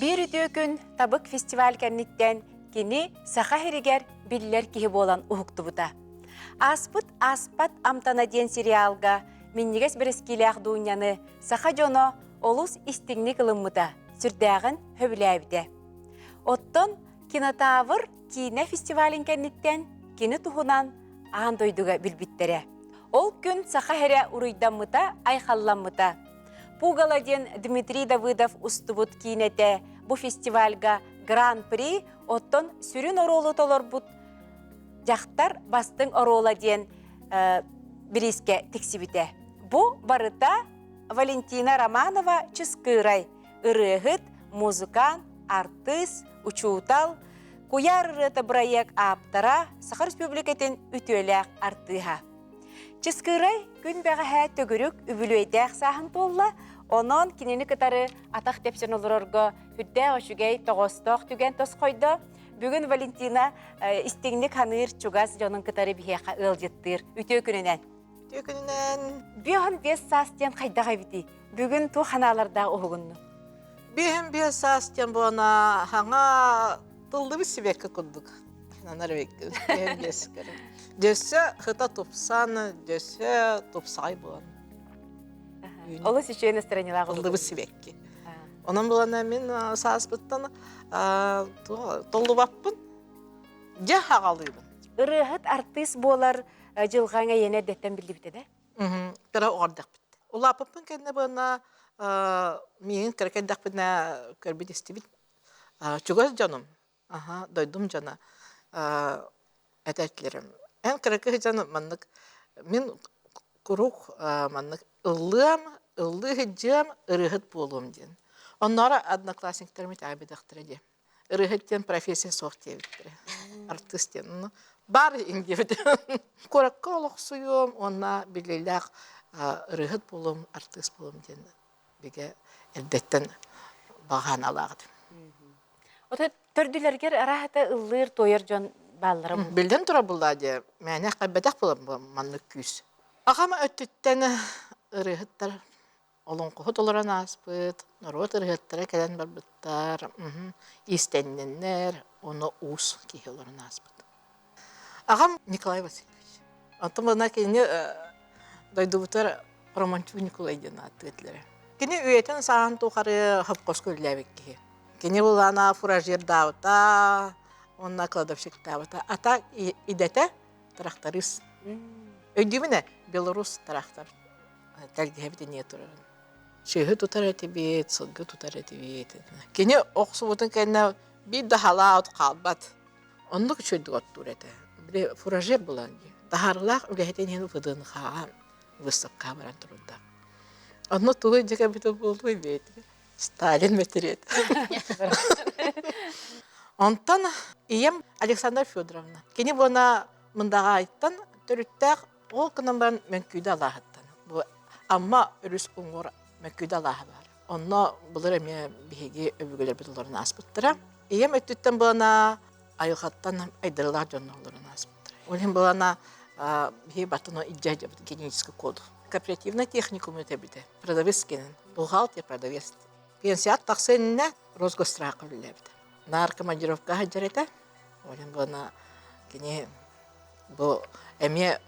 Биир үтүө күн Табык фестиваль кэнниттэн кини Саха сиригэр биллэр киһи буолан уһуктубута. Ааспыт ааспат амтана диэн сериалга минньигэс бэрэскиилээх Дуунньаны саха дьоно олус истиҥник ылыммыта, сүрдээҕин сөбүлээбитэ. Оттон Кинотавр киинэ фестивалын кэнниттэн кини туһунан аан дойдуга билбиттэрэ. Ол күн саха сирэ уруйдаммыта, айхалламмыта. Пугало диэн Дмитрий Давыдов устубут киинэтэ бу фестивальга Гран-при, оттон сүрүн оруолу толорбут дьахтар бастыҥ оруола диэн бириискэ тиксибитэ. Бу барыта Валентина Романова Чыскыырай, ырыаһыт, музыкант, артыыс, учуутал, Куйаар ырыата бырайыак ааптара, Саха Республикатын үтүөлээх артыыһа. Чыскыырай күн бэҕэһээ төгүрүк үбүлүөйдээх сааһын туолла, онон кинини кытары атах тэпсэн олорорго сүрдээх үчүгэй, тоҕоостоох түгэн тосхойдо. Бүгүн Валентина истиҥник ханыыр чугас дьонун кытары биһиэхэ ыалдьыттыыр. Үтүө күнүнэн! Үтүө күнүнэн! 55 саас диэн хайдах эбитий? Бүгүн туох санаалардаах уһугунну? 55 саас диэн буона хаҥа тыллыбыт сибэкки курдук. Анар 55 Дьөссө хыта тупсан, дьөссө тупсаҕай буолан. Олус үчүгэй настроениелаах Тыллыбыт сибэкки. Онон булана мин сааспыттан толлубаппын. Дьэ хаҕалыыбын. Ырыаһыт артыыс буолар дьылҕаҥ эйиэнэ эрдэттэн биллибитэ да? Кыра оҕордохпут. Улааппыппын кэннэ буона миигин кыра кэрдэхпинэ көрбүт истибит чугас дьонум, аха, дойдум дьоно этээччилэрим. Эн кыракый дьон маннык мин куруук маннык ыллыам, ыллыы сылдьыам, ырыаһыт буолуом диэн. Оннооро одноклассниктарым итэҕэйбэтэхтэрэ диэн. Ырыаһыт диэн профессия суох диэбиттэрэ. Артыыс диэн. Ну, баар иһин диэбит. Куоракка олохсуйуом уонна биллиилээх ырыаһыт буолуом, артыыс буолуом диэн бигэ эрдэттэн баҕаналаах этим. Ото төрдүлэргэр арааһата ыллыыр, туойар дьон бааллара буолуо. Биллэн турар буоллаа дии, мээнэ хайбатах буолан маннык күүс. Аҕам өттүттэн ырыаһыттар олоҥхоһут олорон ааспыт, норуот ырыаһыттара кэлэн барбыттар, иистэнньэннэр, уонна уус киһи олорон ааспыт. Аҕам Николай Васильевич. Онтон мына кинини дойдубутугар Романчук Николай диэн ааттыыр этилэрэ. Кини үйэтин сааһын тухары совхозка үлэлээбит киһи. Кини былаана фуражирдаабыта, уонна кладовщиктаабыта. Ата идэтэ тракторист. Өйдүүбүн ээ, Беларусь трактор тэлгэһэбит иннигэр турарын. Сүөһү тутар этибит, сылгы тутар этибит. Кини охсубутун кэннэ биир да халаа от хаалбат. Оннук үчүгэйдик оттуур этэ. Били фуражер булан дии. Таһаарыылаах үлэһитин иһин ВДНХ-ҕа выставкаҕа баран турда. Онно тугу илдьэ кэлбитэ буолуой бэйэтэ? Сталин мэтириэт. Онтон ийэм Александра Федоровна. Кини буона Мындаҕаайыттан төрүттээх ол гынан баран Мөҥкүүдэ алааһыттан. Бу Амма өрүс уҥуор Мөҥкүүдэ алааһа баар. Онно былыр эмиэ биһиги өбүгэлэрбит олорон ааспыттара. Ийэм өттүттэн буолана айылҕаттан айдарылаах дьоннор олорон ааспыттара. Ол иһин буолана биһиги баттан илдьэ сылдьабыт генетический код. Кооперативный техникум этэбитэ. Продавец кэнэн. Бухгалтер продавец. Пенсияҕа тахса иннинэ Росгострахха үлэлээбитэ. Наар командировка сылдьар этэ. Ол иһин буолана кини бу эмиэ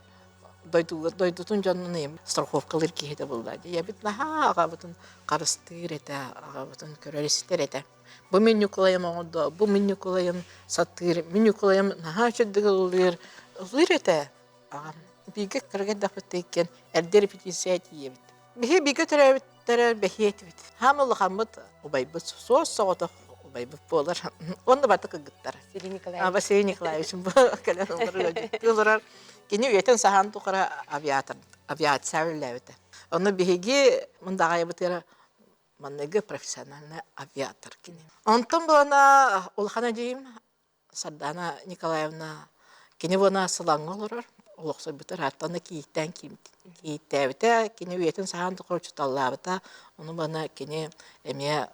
дойдутун дьонун страховкалыыр киһитэ буолла дии. Ийэбит наһаа аҕабытын харыстыыр этэ, аҕабытын көрөр-истэр этэ. Бу мин Ньукулайым оҥордо, бу мин Ньукулайым сатыыр, мин Ньукулайым наһаа үчүгдүк ыллыыр, ыллыыр этэ аҕам. Бииргэ кыра эрдэхпит иккиэн эрдэ репетиция тиийэбит. Биһи бииргэ төрөөбүттэрэ бэһиэ этибит. Хаам улахаммыт убайбыт суос соҕотох убайбыт буолар. Уонна барыта кыргыттар. Василий Николаевич. Василий Николаевич бу кэлэн олорор олорор. Кини үйэтин саһаан тухары авиатор, авиация үлэлээбитэ. Онно биһиги Мындаҕайбытыгар манныгы профессиональный авиатор кини. Онтон буолана улахан эдьиийим Сардаана Николаевна кини буона Сылаҥҥа олорор, олохсуйбута ырааттан кийииттээн кийииттээбитэ, кини үйэтин саһаан тухары учууталлаабыта, ону бана кини эмиэ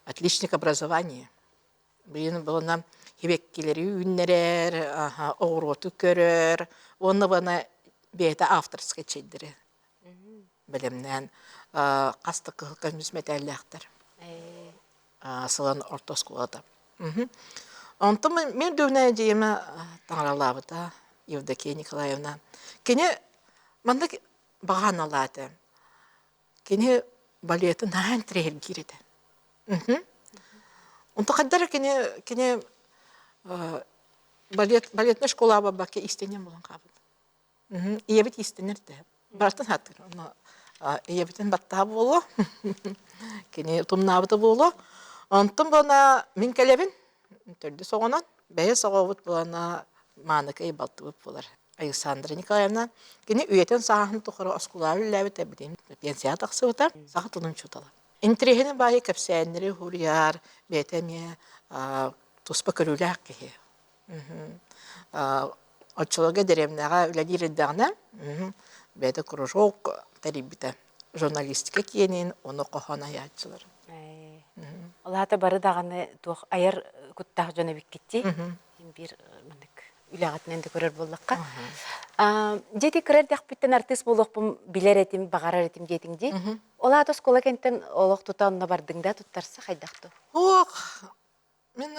отличник образования. Билин буолна сибэккилэри үүннэрэр, оҕуруоту көрөр, уонна бана бэйэтэ авторскай чэйдэри бэлэмнээн хас да кыһыл көмүс мэтээллээхтэр. Сылан орто оскуолата. Онтон мин дүвнэ эдьиийим таҥаралаабыта Евдокия Николаевна. Кини маннык баҕаналаата. Кини балеты наһаа интэриэһиргиир этэ. Онто хайдах эрэ кини кини балет балетнай школаҕа барбакка иистэнньэҥ буолан хаалбыт. Ийэбит иистэнэр этэ. Барытын сатыыр. Ону ийэбитин баттаһа буолуо. Кини утумнаабыта буолуо. Онтон буона мин кэлэбин төрдүс оҕонон бэһис оҕобут буолана Мааныкай балтыбыт буолар. Александра Николаевна кини үйэтин сааһын тухары оскуолаҕа үлэлээбитэ билигин пенсияҕа тахсыбыта саха тылын учуутала. Интэриэһинэй баайы кэпсээннэри уһуруйар, бэйэтэ эмиэ туспа көрүүлээх киһи. Оччолорго дэриэбинэҕэ үлэлиир эрдэҕинэ бэйэтэ кружок тэрийбитэ. Журналистика киэнин, ону хоһоон айааччылар. Ол аата бары даҕаны туох айар куттаах дьон эбиккит дии. Биир маннык үлэҕитинэн да көрөр буоллахха. Дьэ кыра эрдэхпиттэн артыыс буолуохпун билэр этим, баҕарар этим диэтиҥ дии. Ол аата оскуола кэнниттэн олох тута онно бардыҥ да туттарса хайдах дуу? Ох, мин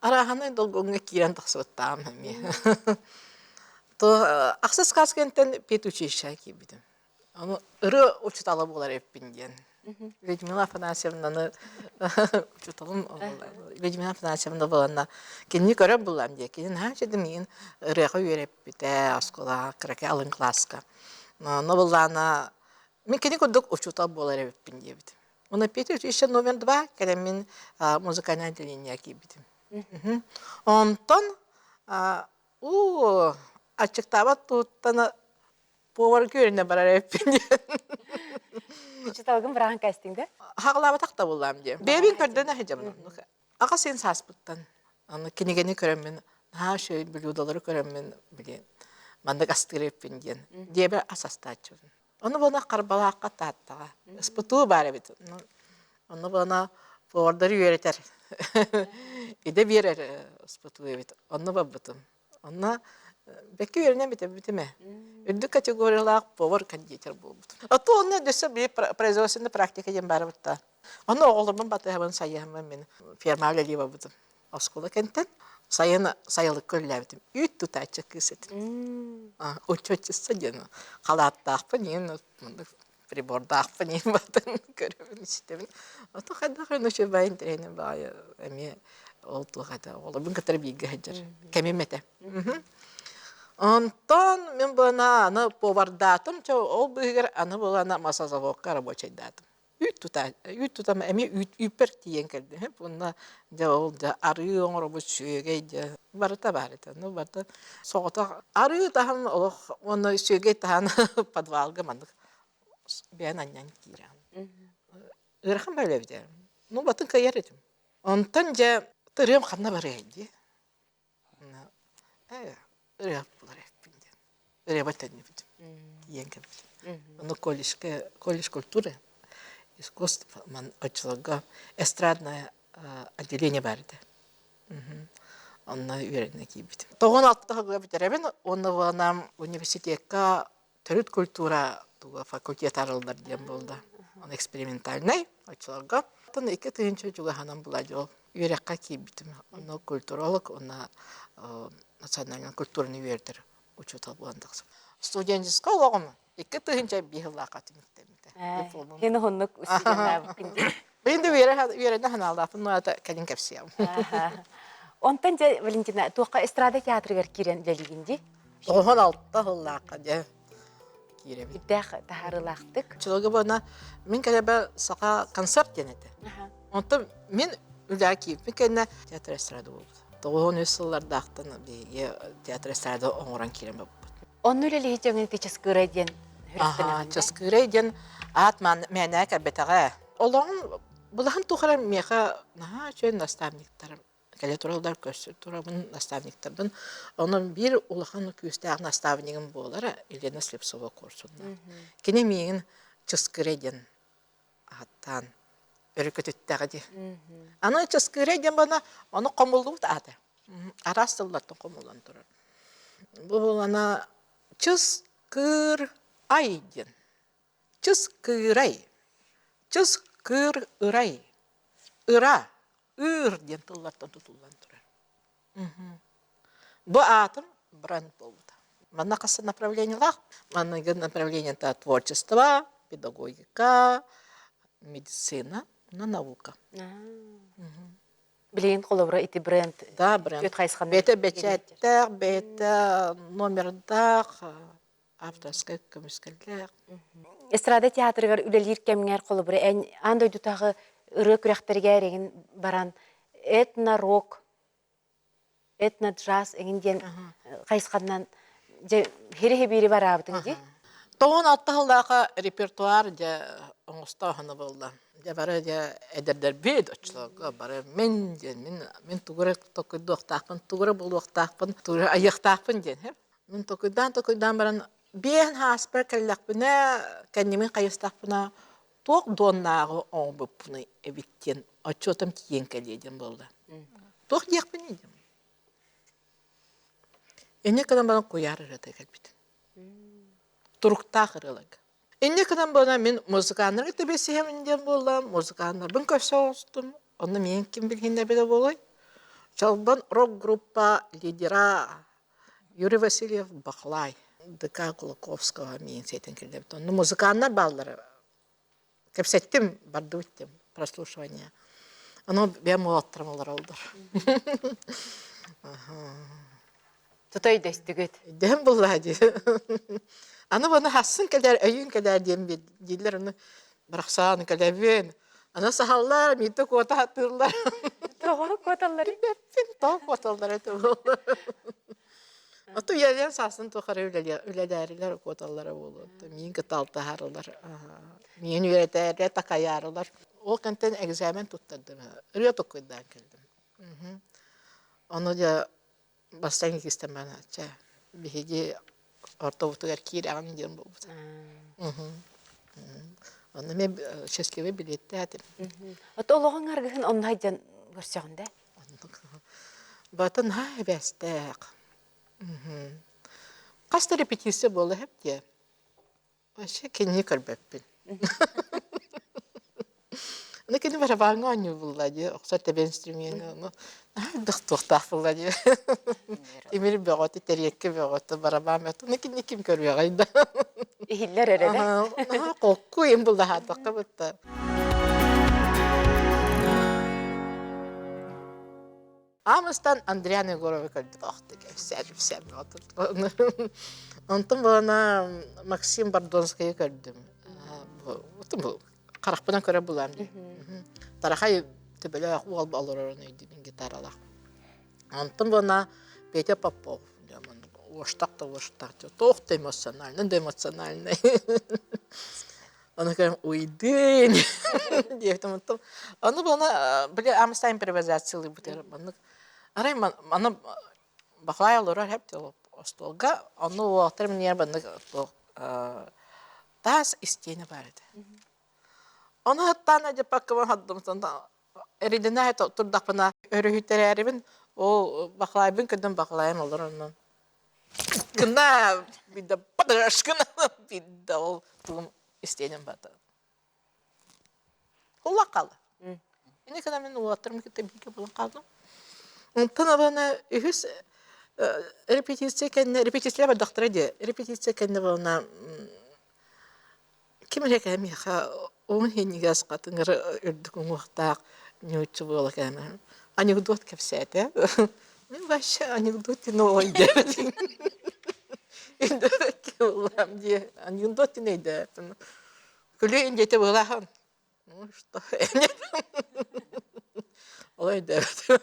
арааһынай долгуҥҥа киирэн тахсыбыттаам эмиэ. То ахсыс класс кэнниттэн педучилищеҕа киирбитим. Ону ырыа учуутала буолар эбиппин диэн. Людмила Афанасьевнаны учууталым Людмила Афанасьевна буоланна кинини көрөр буллам дии. Кини наһаа үчүгэй миигин ырыаҕа үөрэппитэ оскуолаҕа кыракый алын кылааска. Онно буллаана мин кини курдук учуутал буолар эбиппин диэбитим. Уонна Петр училище номер два кэлэммин музыкальное отделение киирбитим. Онтон уу аччыктаабат туһуттан поварга үөрэнэ барар эбиппин диэн. Учууталгын быраҕан кээстиҥ да? Хаҕылаабатах да буоллаам диэн. Бэйэбин көрдөнө сылдьабын. Аҕа син сааспыттан аны кинигэни көрөммүн наһаа үчүгэй блюдолары көрөммүн били маннык астыыр эбиппин диэн. Диэбэ ас астааччыбын. Ону буона Харбалаахха Тааттаҕа СПТУ баар эбит. Ону буона повардары үөрэтэр идэ биэрэр СПТУ эбит. Онно барбытым. Онно бэккэ үөрэнэн бүтэрбитим ээ. Үрдүк категориялаах повар-кондитер буолбутум. А то онно өссө биир производственная практика диэн баар эбит Онно оҕолорбун батыһабын, сайыһаммын мин фермаҕа үлэлии барбытым. Оскуола кэнтэн сайын сайылыкка үлэлээбитим. Үүт тутааччы кыыс этим. Учетчица диэн халааттаахпын, иин прибордаахпын иин батын көрөбүн, истэбин. Ото хайдах эрэ үчүгэй интэриэһинэй баҕайы эмиэ ол туох этэ оҕолорбун кытары бииргэ сылдьар кэмим этэ. Онтон мин буона аны повардаатым, ол быыһыгар аны буолана массазаводка рабочайдаатым. Үүт тута үүт тутам эмиэ үүт үүппэр тиийэн кэллим. Уонна дьэ ол дьэ арыы оҥоробут сүөгэй дьэ барыта баар этэ. Ну барыта соҕотох арыы таһан олох уонна сүөгэй таһан подвалга маннык бэйэн анньан киирэҕин. Ыарахан баҕайы эбит ээ. Ну батын кыайар этим. Онтон дьэ ырыам ханна барыай дии. Ээ ырыа булар эппин диэн. Ырыабар төннүбүтүм. Тиийэн кэлбитим. Ону колледжка колледж культуры искусств оччолорго эстрадное отделение баар этэ. Онно үөрэнэ киирбитим. Тоҕон алта сылга бүтэрэбин уонна буоланам университекка төрүт культура туга факультет арыллар диэн буолла. Он экспериментальный оччолорго. Оттон 2000 чугаһынан була дьол үөрэххэ киирбитим. Онно культуролог, уонна национальный культураны үөрэтэр учуутал буолан тахсыбыт. Студенческай олоҕум 2005 сыллаахха түмүктэммитэ. Дипломум. Һин уһуннук устудьуоннаабыккын дии. Бэйин да үөрэнэ санаалаахпын, но кэлин кэпсиэм. Онтон дьэ, Валентина, туохха эстрада театрыгар киирэн үлэлиигин дии? 96 сыллаахха дьэ киирэбин. Үрдээх таһаарыылаахтык. Чылыгы буона мин кэлэбэ саха концерт диэн этэ. Онтон мин үлэҕэ киирбит кэннэ театр эстрада буолбут. 93 сыллардаахтан биһиги театр эстрада оҥорон киирэн барбыппыт. Онно үлэлиһи дьоҥун ити Часкыырай диэн Аха, Часкыырай диэн аат мээнэ кэлбэтэҕэ. Олоҕум былаһын тухары миэхэ наһаа үчүгэй наставниктарым кэлэ тураллар, көрсө турабын наставниктарбын. Онон биир улахан күүстээх наставнигым буолара Елена Слепцова-Куорсунна. Кини миигин Чыскырай диэн ааттаан өрүкүтүттэҕэ дии. Аны Чыскырай диэн бана ону хомуллубут аата. Араас тыллартан хомуллан турар. Бу буолана чыс кыыр ай диэн. Чыс кыырай. Чыс кыыр ырай. Ыра, ыыр диэн тыллартан тутуллан турар. Бу аатым бренд буолбута. Манна хас направлениелаах. Манныгы направлениета творчество, педагогика, медицина, но наука. Билигин холобура ити бренд Да, бренд. түөрт хайысханан Бэйэтэ бэчээттээх, бэйэтэ номердаах, авторскай көмүскэллээх. Эстрада театрыгар үлэлиир кэмҥэр холобура эн аан дойдутааҕы ырыа күрэхтэригэр эҥин баран этно-рок, этно-джаз эҥин диэн хайысханан дьэ хири-хибиири бараабытыҥ дии. Тоҕун аттаһыллааха репертуар дьэ оҥостооһуна буолла. Дьэ бары дьэ эдэрдэрбит оччолорго бары мин диэн мин мин тугу эрэ толкуйдуохтаахпын, тугу эрэ булуохтаахпын, тугу эрэ айыахтаахпын диэн Мин толкуйдаан-толкуйдаан баран биэһин ааспар кэллэхпинэ, кэннибин хайыстахпына туох дуоннааҕы оҥорбуппунуй эбит диэн отчуотум тиийэн кэлиэ диэн буолла. Туох диэхпиний диэн. Инньэ гынан баран куйаар ырыата кэлбит. Туруктаах ырыаларга. Инньэ гынан буолан мин музыканнары тэбисиһэбин диэн буолла, музыканнарбын көрсө оҕустум. Онно миигин ким билиһиннэрбитэ буолуой? Чолбон рок-группа лидера Юрий Васильев Бахлай ДК Кулаковского миигин сиэтэн киллэрбит. Онно музыканнар бааллара. Кэпсэттим, бардыбыт диэн прослушивание. Ону бэйэм уолаттарым олороллор. Тута өйдөстүгүт. Өйдөһөн буллаа дии. Аны бұны хассын кэлэр, өйүн кэлэр диэн дииллэр, ону барахсаан кэлэбин. Аны саһаллар, миитэ куота хатыыллар. Тоҕо куоталлар? Билбэппин, тоҕо куоталлар этэ буолла. Ото үйэлээн саасын тухары үлэлээрилэр куоталлара буолуо. Миин кытта алтыһарылар. Миин үөрэтээрилэр, такайаарылар. Ол кэнтэн экзамен туттардым. Ырыа токкуйдаан кэллим. Ону дьэ бастаан иккистэн чэ биһиги ортобутугар киирэҕин диэн буолбута. Онно мен счастливый билиэттээтим. Ото олоҕуҥ аргыһын онно сылдьан көрсөҕүн да? Батын наһаа эбээстээх. Хас да репетиция буола иһэп диэ. Вообще кинини көрбөппүн. Аны кини барабааҥҥа оонньуу булла дии, охсор тэбэ инструмена, ону наһаа элбэх туохтаах булла дии. Тимир бөҕөтө, тэриэккэ бөҕөтө, барабаан бөҕөтө, аны кинини ким көрүөҕэй да. Иһиллэр эрэ да. Наһаа холку им буллаһаатахха бытта. Аамыстан Андриан Егоровы көрдүк охту кэпсээн Онтон буолана Максим Бордонскайы көрдүм. Бу харахпынан көрө булам дии. Тарахай төбөлөөх уол олорорун өйдүүбүн гитаралаах. Онтон буолана Петя Попов уоштах да уоштах туох да эмоциональный да эмоциональный. Ону көрөн уйдын диэбитим онтон ону буолана били амста импровизациялыыбыт маннык арай маны бакалай олорор хэп остуолга онну уолаттар миниэр маннык таас истиэнэ баар этэ. Ону хаттаан дьаппаккабын хаддым эридинэ турдахпына өрүһүтэрээрибин ол бакалайбын көрдüm бакалайым олорор онон Гына бидде падырашкына бидде ол тугум истиэнем бата. Улла хаалла. Ини кына мен уолаттарым кытта бииргэ буолан хаалдым. Онтон абана үһүс репетиция кэннэ репетиция бардахтара дии. Репетиция кэннэ буолна Ким эрэ кэмиэхэ уһун иһинньигэс хатыҥыр үрдүк уҥуохтаах ньуучча буола кэлэн анекдот кэпсээтэ. Мин вообще анекдот диэн оҕо өйдөөбөтүм. Өйдөөбөккө буоллаҕым дии. Анекдот диэн өйдөөбөтүм. Күлүү индиэтэ быһыылаах. Ну что Ол өйдөөбөтүм.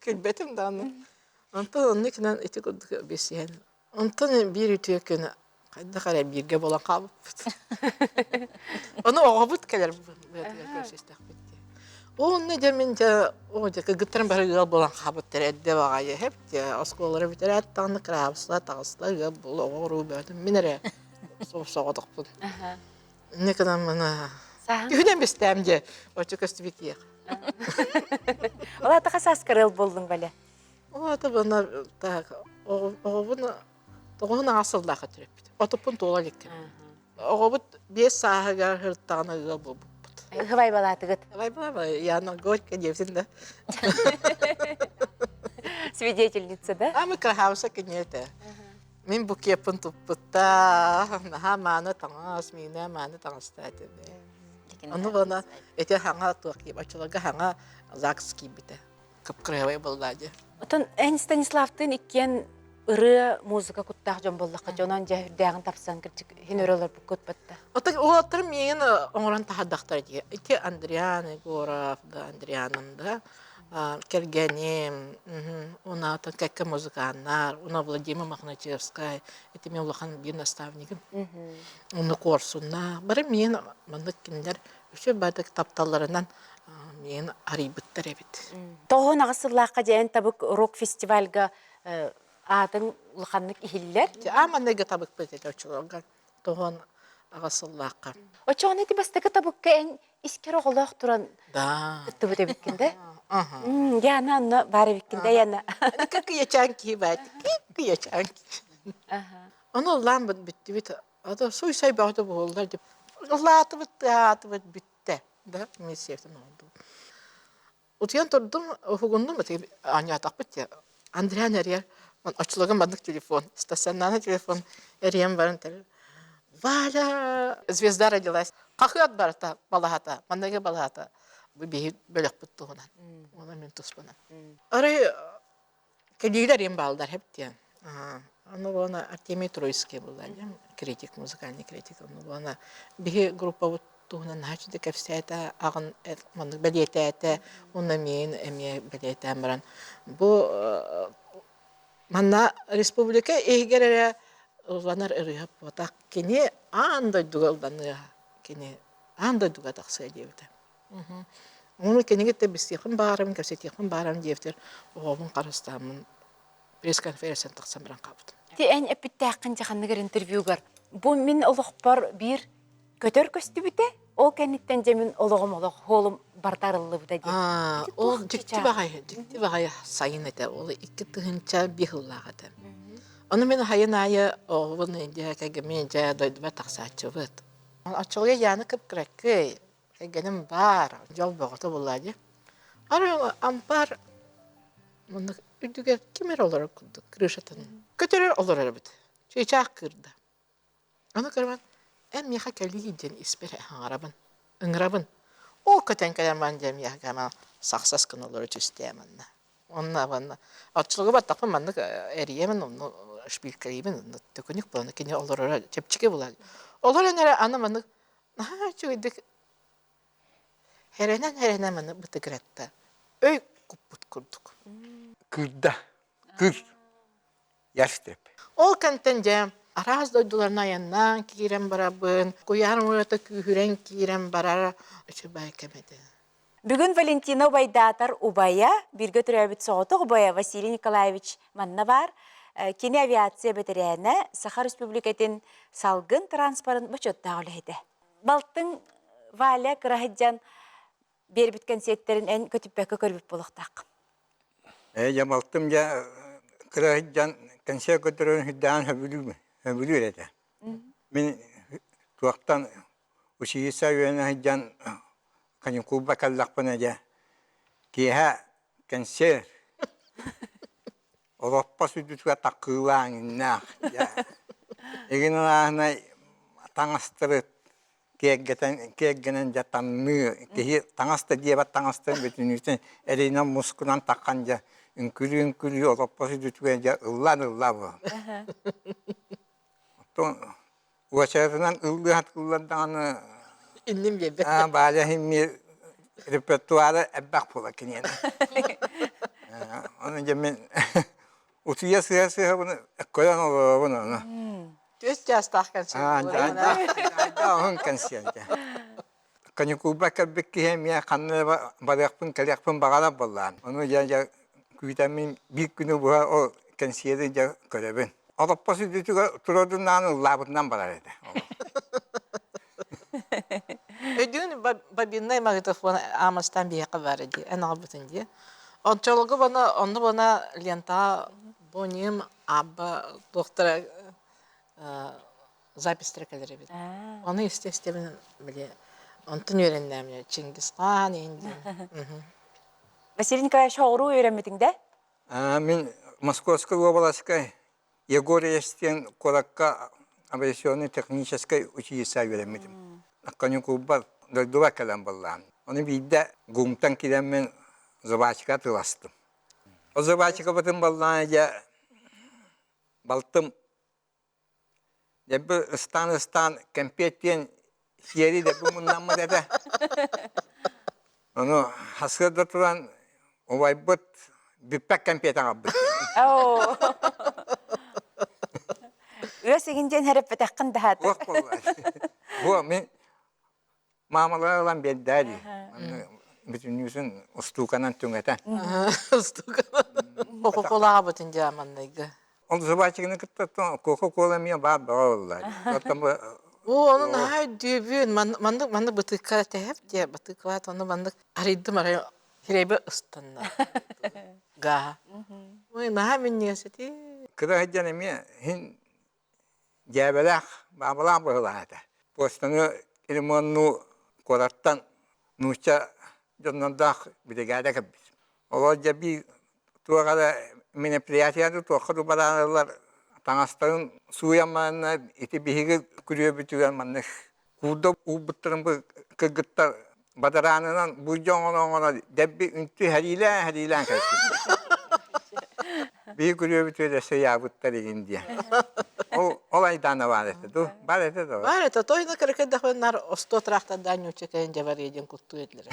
Күлбэтим даҕаны. Онтон оннук гынан ити курдук билсиһэн. Онтон биир үтүө күн хайдах эрэ бииргэ буолан хаалбыппыт. Ону оҕобут кэлэр быатыгар көрсүстэхпит дии. Онно дьэ мин дьэ оо дьэ кыргыттарым бары ыал буолан хаалбыттар эрдэ баҕайы эһэп дьэ оскуолалара бүтэрээт даҕаны кыраабысла таҕысла ыал буол оҕо уруу бөҕөтүн мин эрэ соҕотохпун. Инньэ гынан мана күһүнэн бистээм дьэ оччо көстүбүт киэх. Ол атаха сааскар ыал буоллуҥ бэлэ? Ол ата бана так оҕобун тоҕуһун аҕа сыллаахха төрөппүт. Отуппун туола иликкин. Оҕобут 5 сааһыгар сырыттаҕына ыал буолбуппут. Хыбайбалаатыгыт. Хыбайбалаама, Яна Горько диэбитин да. Свидетельница, да? А мы крахауса киниэтэ. Мин букеппын туппута, наһаа мааны таҥас, миинэ мааны таҥастаа этим. Ону бана эти хаҥа туох киip, оччолорго хаҥа ЗАГС киирбитэ. Кып-кырыһабай буоллаа дии. Отон эн Станиславтыын иккиэн ырыа, музыка куттаах дьон буоллахха, дьонон дьэ үрдээҕин тапсан кырдьык иһин өрө олорбуккут батта. Отон уолаттарым миигин оҥорон таһардахтара дии. Ити Андриан Егоров да, Андрианым да, кэргэним, уна отон кэккэ музыканнар, уна Владимир Мохначевскай, ити мин улахан биир наставнигым. Уну Куорсуннаах, бары миигин маннык кинилэр үчүгэй баайдык тапталларынан миигин арыйбыттар эбит. 98 сыллаахха дьээн табык рок-фестивальга аатыҥ улаханнык иһиллэр. Ааманныга табыкпыт этэ оччолорго 98 сыллаахха. Оччоҕуна ити бастакы табыкка эн искэр оҕолоох туран Да. кыттыбыт эбиккин да? Яна онно баар эбиккин да Яна? Кыйачаан киһи баат. Кыйачаан киһи. Ону ыллаан бүттүбүт. Ата суй-сай бөҕөтө буоллар деп. Ыллаатыбыт, тыаһаатыбыт бүттэ. Да, мен сиэптэн оҥордум. Утуйан турдум, уһугуннум, аанньаатахпыт дии. Андриан эрийэр, оччолорго маннык телефон, стационарный телефон эрийэн баран этэр, Валя, звезда родилась. Хахыат барыта, балаһата, манныгы балаһата. Бу биһи бөлөхпүт туһунан. Оны мин туспунан. Арай Кэлиилэр им бааллар хэп диэн. Ону буона Артемий Троицкий буолла критик, музыкальный критик. Ону буона биһи группабыт туһунан наһаа үчүгэй кэпсээтэ, аҕын маннык бэлиэтээтэ, уонна миин эмиэ бэлиэтээн баран бу манна республика иһигэр эрэ ылланар ырыа буотах кини аан дойдуга ылланыа кини аан дойдуга тахсыа диэбитэ. Ону кинигиттэн билсиэхпин баҕарабын, кэпсэтиэхпин баҕарабын диэбитигэр оҕобун харыстааммын пресс-конференцияны тахсан баран хаалбытым. Ти эн эппиттээххин дьэ ханнык эрэ интервьюгар бу мин олохпор биир көтөр көстүбүтэ, ол кэнниттэн дьэ мин олоҕум олох хоолум барыта арыллыбыта диэн. Ол дьикти баҕайы, дьикти баҕайы сайын этэ. Ол 2005 сыллаах этэ. Ону мин хайын аайы оҕобун дьэ кэргэммин дьэ дойдубар тахсааччыбыт. Оччолорго Яна кып-кыракый, Кэргэним баар, дьол бөҕөтө буоллаа дии. Арай ампаар маннык үрдүгэр ким эрэ олорор курдук крышатын көтөрөр олорор эбит. Чыычаах кыырда. Ону көрөн эн миэхэ кэлиий диэн испэр аҥарабын, ыҥырабын. Ол көтөн кэлэн баран дьэ миэхэ сахсас гына олоро түстэ манна. Онно манна оччолорго баттахпын маннык эрийэмин онно шпилькалиибин онно төкүнүк буолан кини олороро чэпчэки буолар. Олорон эрэ аны маннык Наһаа үчүгэйдик эрэнэн-эрэнэн маны бытыгыратта. Өй куппут курдук. Кыырда. Кыр. Ястреб. Ол кэнтэн дьэ араас дойдуларына айаннаан киирэн барабын, куйаар мурата күүһүрэн киирэн барара үчүгэй кэм этэ. Бүгүн Валентина убайдаатар убайа, бииргэ төрөөбүт соҕотох убайа Василий Николаевич манна баар. Кини авиация бэтэрээнэ, Саха Республикатын салгын транспорын бочуоттаах үлэһитэ. Балтыҥ Валя кыра сылдьан биэрбит кэнсиэттэрин эн көтүппэккэ көрбүт буолуохтааххын. Ээ, дьэ балтым дьэ кыра сылдьан кэнсиэр көрдөрөрүн сүрдээҕин сөбүлүүр, сөбүлүүр этэ. Мин туохтан училище үөрэнэ сылдьан каникулга кэллэхпинэ дьэ киэһэ кэнсиэр олоппос үрдүтүгэр таккыылаан иннээх дьэ игин арааһынай таҥастары киэргэтэн киэргэнэн дьэ таҥныы киһи таҥас да диэбэт таҥастарын бүтүннүүтүн эринэн мускунан таххан дьэ үҥкүлүү-үҥкүлүү олоппос үрдүтүгэр дьэ ыллаан ыллаа буолан Оттон уочаратынан ыллыы ыллар даҕаны Инним биэрбэт. Аа, Валя иһин репертуара элбэх буолар киниэнэ. Ону дьэ мин утуйа сыһа-сыһабын көрөн олоробун ону. Түөс чаастаах кэнсиэр. Оһун кэнсиэр дьэ. Каникулба кэлбит киһи эмиэ ханна барыахпын кэлиэхпин баҕарар буоллаан. Ону дьэ дьэ күүтэммин биир күнү быһа ол кэнсиэри дьэ көрөбүн. Олоппос үрдүтүгэр турардынаан ыллаабытынан барар этэ. Өйдүүн бобиннай магнитофон аамастаан биһиэхэ баар дии, эн аҕалбытын дии. Оччолорго бана онно бана лентаҕа боним абба туохтара записьтара кэлэр эбит. Ону истэ-истэбин били. Онтон үөрэннэм Чингисхан иһин диэн. Василий Николаевич оҕуруу үөрэммитиҥ да? Мин Московскай уобаласка Егор диэн куоракка авиационнай техническай училище үөрэммитим. Каникулбар дойдубар кэлэн баллаан. Ону биирдэ ГУМтан киирэммин зубачка атыыластым. Ол зубачкабытын баллаан дьэ балтым Дьэбби ыстаан-ыстаан кэмпиэт диэн сиэри дэбби муннаммыт этэ. Ону сарсыарда туран убайбыт бүппэт кэмпиэт аҕалбыт. Ыас игин диэн хэрэппэтэххин даһаата. Туох буолла? Бу мин Маамалара ылан биэрдээ дии. Бүтүннүүсүн устууканан түҥэтэн. Устууканан. Кока-колаҕабытын дьэ маннайга. Ол зубачигины кытта кока-кола эмиэ баар бөҕө буолла. Оттон бу Оо, ону наһаа өйдүүбүн. Маннык маннык бытыыкка тэһэп диэ, бытыыкалаат ону маннык арыйдым арай хирэйбэ ыстанна. Гаа. Ой, наһаа минньигэс этии. Кыра сылдьан эмиэ иһин Дьээбэлээх, баабалаах быһыылаах этэ. Почтаны ремоннуу куораттан нуучча дьоннордоох биригээдэ кэлбит. Олор дьэ биир туох эрэ мероприятиены туохха да бараанылар таҥастарын сууйан бараннар ити биһиги күрүөбүтүгэр маннык куурда уурбуттарын бу кыргыттар бадараанынан буулдьа оҥоро-оҥоро дэлби үнтү сэриилээн-сэриилээн кэлбиттэр. Биһи күрүөбүтүгэр өссө ыйаабыттар игин диэн. Ол, ол айдаана баар этэ дуу? Баар этэ дуо? Баар этэ. Тойно кыракыйдахпын нар остуо трактордаан ньуучча дьабарыйа диэн куттуу этилэр.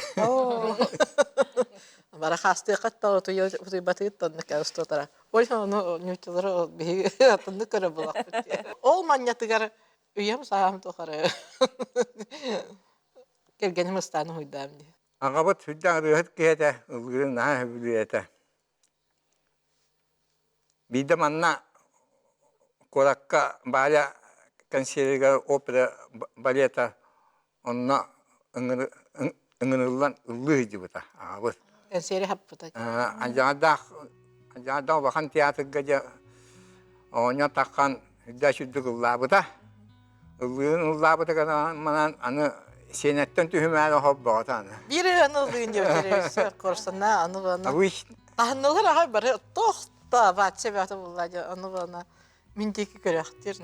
Бара хаастыаххат да утуйбатыгыт оннук остуо тара. Ой, ону ньууччалары биһиги атыннык көрө булахпыт. Ол манньатыгар Үйэм сааһым тухары кэргэним ыстаан уһуйдаам дии. Аҕабыт сүрдээх ырыаһыт киһи этэ, ыллыырын наһаа сөбүлүүр этэ. Биирдэ манна куоракка Валя кэнсиэригэр опера балета онно ыҥырыллан ыллыы сылдьыбыта аҕабыт. Кэнсиэри хаппыта. Алдьардаах Алдьардаах улахан театрга дьэ оҕонньор таххан үрдэ үрдүк ыллаабыта. Ыллыырын ыллаабыта манан аны сиэнэттэн түһүмээри холбоҕото аны. Биир ырыаны ыллыын диэбитэ корсана аны аны. Таһыннылар аҕай бары тохто баатча баата булла аны аны мин диэки көрөхтүр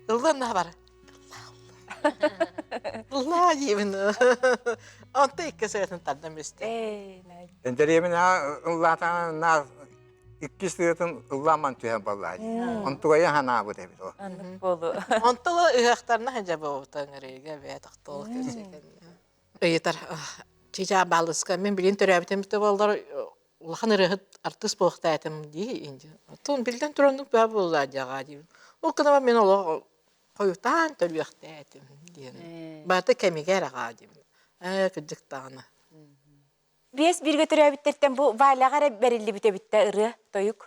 ыллыан наһа бар ыллаа диибин онто икки сыратын тардан бистэ Дэриэбинэ ыллаатаҕына иккис ырыатын ыллааман түһэн баллаа Онтугайа ханаабыт эбит ол. Онтула ыһыахтарына сылдьа буолбута ыҥырыыга бэйэ тохтоол ыйытар чичаа баалыска мин билин төрөөбүтүм да буоллар улахан ырыаһыт артыыс буолуохтаатым дии инди. Оттон биллэн туран баа буолла дьаҕаа диибин. Ол гынан мин олох хойутаан төрүөхтээтим диэн. Барыта кэмигэр аҕаа диибин. Ээ кырдьык даҕаны. Биэс бииргэ төрөөбүттэртэн бу Валяҕа эрэ бэриллибит эбит да ырыа, тойук.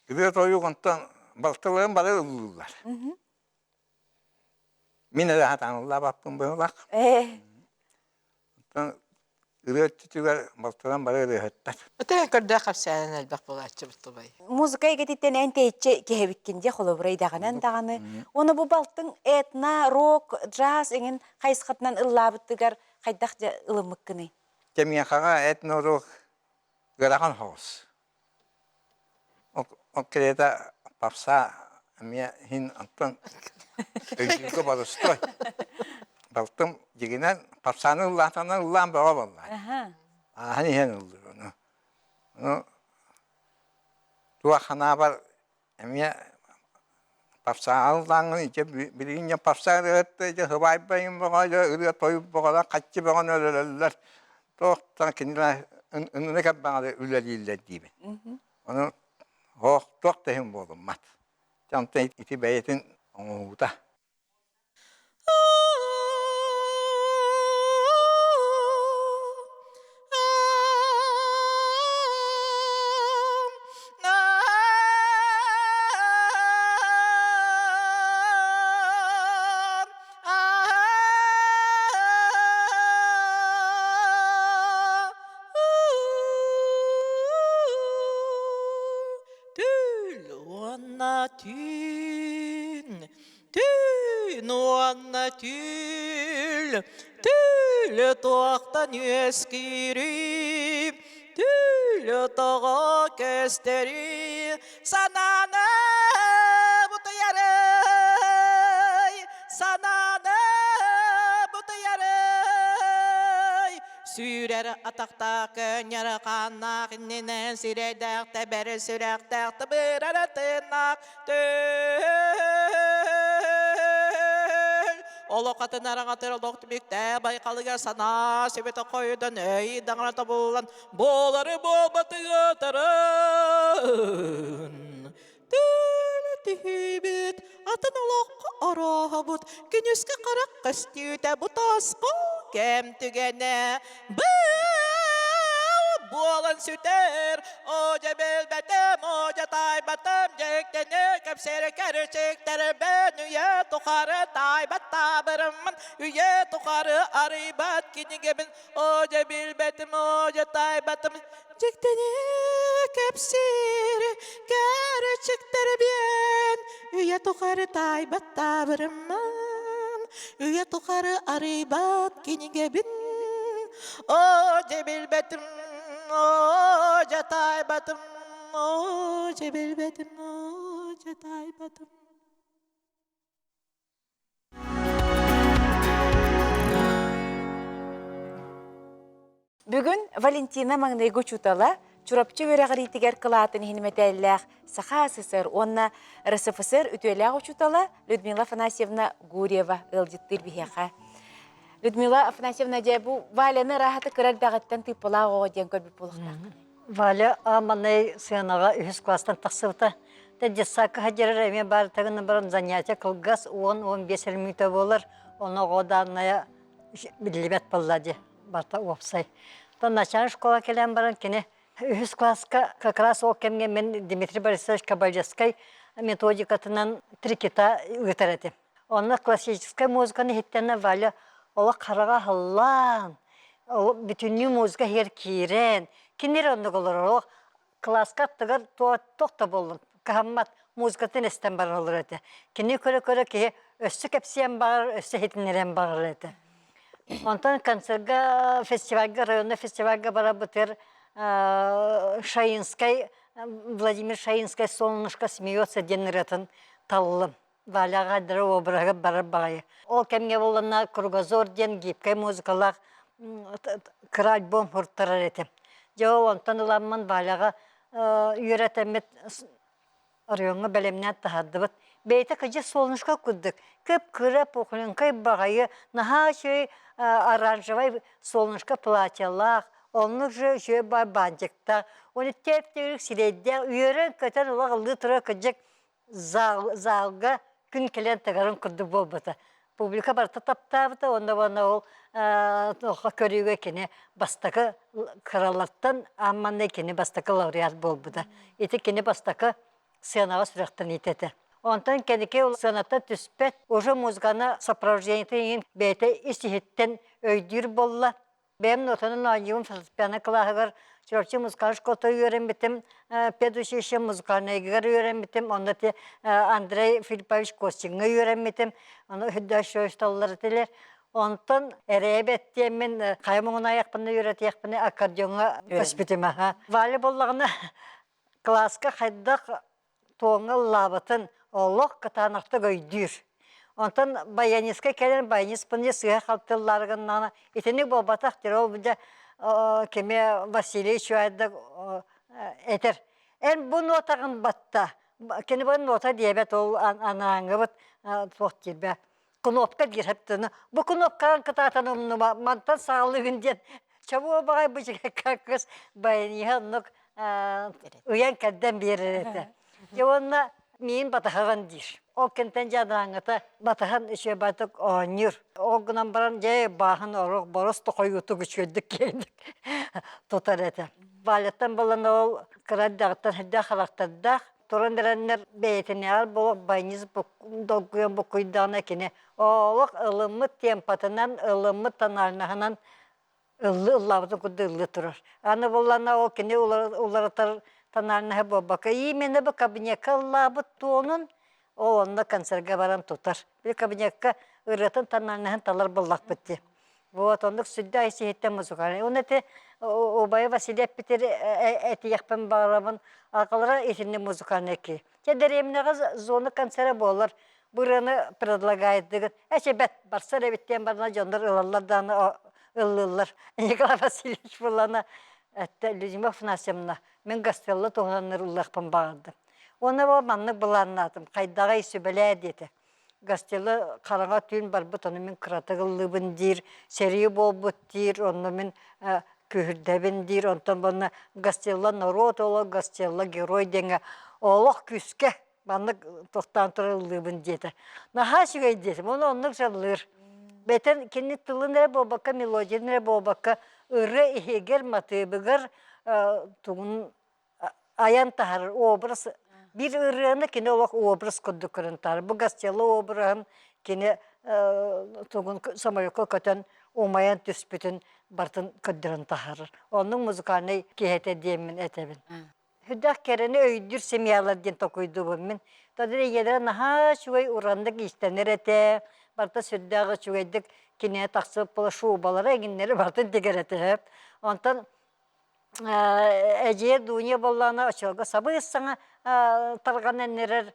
Ырыа тойук онтон балтыларым бары ыллыыллар. Мин эрэ сатаан ыллаабаппын быһылах. Оттон ырыа өттүтүгэр балтыларым бары ырыаһыттар. Өтө көрдөөх кэпсээнин элбэх буолааччыбыт тубай. Музыка эйгэтиттэн эн тэйиччи киһэбиккин дии холобура идэҕинэн даҕаны. Уонна бу балтыҥ этно, рок, джаз эҥин хайысхатынан ыллаабытыгар хайдах дьэ ылыммыккыный? Кэмиэхэҕэ этно-рок ыарахан соҕус. Ол кэриэтэ попса эмиэ иһин онтон өйдүүргэ боростуой. Балтым дьигинэн попсаны ыллаатаҕына ыллаан бөҕө буолла. Ааһан иһэн ыллыыр ону. Ону туох санаабар эмиэ попсаҕа ыллааҥҥын ити билигин дьэ попса ырыаһыт дьэ сыбаайба бөҕө дьэ ырыа тойук бөҕөлөр хаччы бөҕөнү өлөрөллөр туохтан кинилэр ынырык элбэҕи үлэлииллэр диибин. Ону оһох туох да иһин буолуммат. Онтон ити бэйэтин оҥоһуута. Түүл уонна түүн, түүн. Күн уонна түүл, түүл туохтан үөскүүрүй, түүл тоҕо көстөрүй, санааны бутуйарый, санааны бутуйарый. Сүүрэр атахтаах көнньөр хааннаах иннинэн сирэйдээх тэбэр сүрэхтээх тыбырар тыыннаах Түөл Олох атын араҥатыр олох түмүктээх байхалыгар санаа сүбэтэ хойутан өй даҥара тобуллан буолары буолбатыгытарын Түөл түһүүбүт атын олох орооһобут күнүскэ харах көстүүтэ бу тосхол кэм түгэнэ быыл буолан сүтэр Одьа билбэтим, одьа таайбатым, дьиктини кэпсиир кэрчиктэрбин үйэ тухары таайбат таабырыммын, үйэ тухары арыйбат кинигэбин, одьа билбэтим, одьа таайбатым, дьиктини кэпсиир кэрчиктэрбин, үйэ тухары таайбат таабырыммын, үйэ тухары арыйбат кинигэбин, одьа билбэтим, Оо, дьэ таайбатым, оо, дьэ билбэтим, оо, дьэ таайбатым. Бүгүн Валентина маҥнайгы учуутала Чурапчы үөрэҕириитигэр кылаатын иһин мэтээллээх Саха СССР уонна РСФСР үтүөлээх учуутала Людмила Афанасьевна Гурьева ыалдьыттыыр биһиэхэ. Людмила Афанасьевна дьэ бу Валяны ырааһаты кыра эрдэҕиттэн тыыппалаах оҕо диэн көрбүт буолуохтааххын. Валя маннай сыанаҕа үһүс класстан тахсыбыта. Тэ детсадка сылдьар эмиэ баар тагына баран занятие кылгас 10-15 эрэ мүнүүтэ буолар. Ону оҕо дааннайа биллибэт буолла дии барыта уопсай. Оттон начальная школа кэлэн баран кини үһүс класска как раз ол кэмҥэ мин Дмитрий Борисович Кабалевскай методикатынан три кита ыытар этим. Онно классическай музыканы иһиттэнэ Валя олох хараҕа аһыллан, бүтүннүү музыка иһигэр киирэн, кинилэр оннук олорор олох кылааска аттыгар туох да буоллун кыһаммат музыкатын истэн баран олорор этэ. Кини көрө-көрө киһи өссө кэпсиэн баҕарар, өссө иһитиннэриэн баҕарар этэ. Онтон концерга, фестивальга, районный фестивальга барабытыгар Шаинскай, Владимир Шаинскай «Солнышко смеется» диэн ырыатын таллым. Валяҕа дара обраһыгар барар баҕайы. Ол кэмҥэ буолланна Кругозор диэн гибкай музыкалаах кыра альбом һуртарар этим. Дьэ ол онтон ыламмын Валяҕа үөрэтэммит оройуоҥҥа бэлэмнээн таһаардыбыт. Бэйэтэ кыдьык солнышко курдук кып-кыра пухленькай баҕайы наһаа үчүгэй оранжевай солнышко платьелаах, оннук же үчүгэй бантиктаах, уонна тэп-төгүрүк сирэйдээх, үөрэн-көтөн олох ыллыы турар кыдьык зал, залга күн кэлэн тыгарын курдук буолбута. Публика барыта таптаабыта уонна уонна ол туохха көрүүгэ кини бастакы кыралартан аан кини бастакы лауреат буолбута. Ити кини бастакы сценаҕа сүрэхтэниитэ этэ. Онтон кэнники ол сценаттан түспэт, уже музыканы сопровождениетын иһин бэйэтэ ис-иһиттэн өйдүүр буолла. Бэйэм нотанан оонньуубун фортепиано кылааһыгар Чурапчы музыкальнай школата үөрэммитим, педучилище музыкальнайыгар үөрэммитим, онно ити Андрей Филиппович Костиҥҥа үөрэммитим, ону үһүдөөшөстоллор этилэр. Онтон эрэйэбэт диэммин хайа муҥун айахпына үөрэтиэхпинэ аккордеоҥҥа көспүтүм аха. Валя буоллаҕына кылааска хайдах туоҥҥа ыллаабытын олох кытаанахтык өйдүүр. Онтон баянистка кэлэн баяниспын сыыһа-халты ыллаарыгыннаҕына итинник буолбатах диир. Ол дьэ кими Василий Чуайда этэр эн бу нотаҕын батта кини бу нота диэбэт ол анааҥҥыбыт туох диирбэ кнопка диир хэптыны бу кнопкаҕын кытаатан умнума мантан саҕалыыгын диэн чобуо баҕай бу кыс баяниһа оннук ыйан кэрдэн биэрэр этэ. Дьэ уонна миин батаһаҕын диир. Ол кэнтэн дьадаҥҥыта батаһан үчүгэйбатык оонньуур. Ол гынан баран дьэ бааһын оруох борос тохойуутук үчүгэйдик киэҥник тутар этэ. Валяттан булан ол кыра эрдэҕиттэн сирдээх харахтардаах туран эрэннэр бэйэтинээҕэр буолуох баянист долгуйан буккуйдаҕына кини олох ылыммыт темпатынан, ылыммыт тональноһынан ыллыы ыллаабытын курдук ыллыы турар. Аны буоллаҕына ол кини уларытар тональноһа буолбакка именно бу кабинекка ыллаабыт туонун. Ол онно концерга баран тутар. Били кабинекка ырыатын тональноһын талар буоллахпыт дии. Вот оннук сүрдээх ис-иһиттэн музыкальный. Уонна ити убайа Василий эппитир этиэхпин баҕарабын. Аҕалара итинник музыкальный киһи. Чэ дэриэбинэҕэ зона концера буолар. Бу ырыаны предлагаетдыгыт. Эчи бэт барсар эбит диэн барна дьоннор ылаллар даҕаны ыллыыллар. Николай Васильевич буллана эттэ Людмила Афанасьевна мин Гастелло туһунан ыллыахпын баҕардым. Уонна бу маннык былааннаатым, хайдаҕай сүбэлээ диэтэ. Гастелло хараҥа түүн барбыт, ону мин кыратык ыллыыбын диир, сэрии буолбут диир, онно мин күүһүрдэбин диир, онтон манна Гастелло норуот олох, Гастелло герой диэҥҥэ олох күүскэ маннык тохтоон туран ыллыыбын диэтэ. Наһаа үчүгэй диэтим, ону оннук дьаллыыр. Бэтэн кини тылын эрэ буолбакка, мелодиятын эрэ буолбакка, ырыа иһигэр, матыыбыгар тугун айан таһарар образ биир ырыаны кини олох образ курдук көрөн таһар. Бу Гастелло обраһын кини тугун самолёкка көтөн умайан түспүтүн барытын көрдөрөн таһаарар. Оннук музыкальнай киһи этэ диэммин этэбин. Сүрдээх кэрэни өйдүүр семьялар диэн токуйдубун мин. Тодор ийэлэрэ наһаа үчүгэй ураннык иистэнэр этэ. Барыта сүрдээх үчүгэйдик кинигэ тахсыбыт буола шубалара эҥиннэри барытын тигэр этэ. Онтон эдьиийэ Дуня буоллаҕына оччолорго сабыс-саҥа тарҕанан эрэр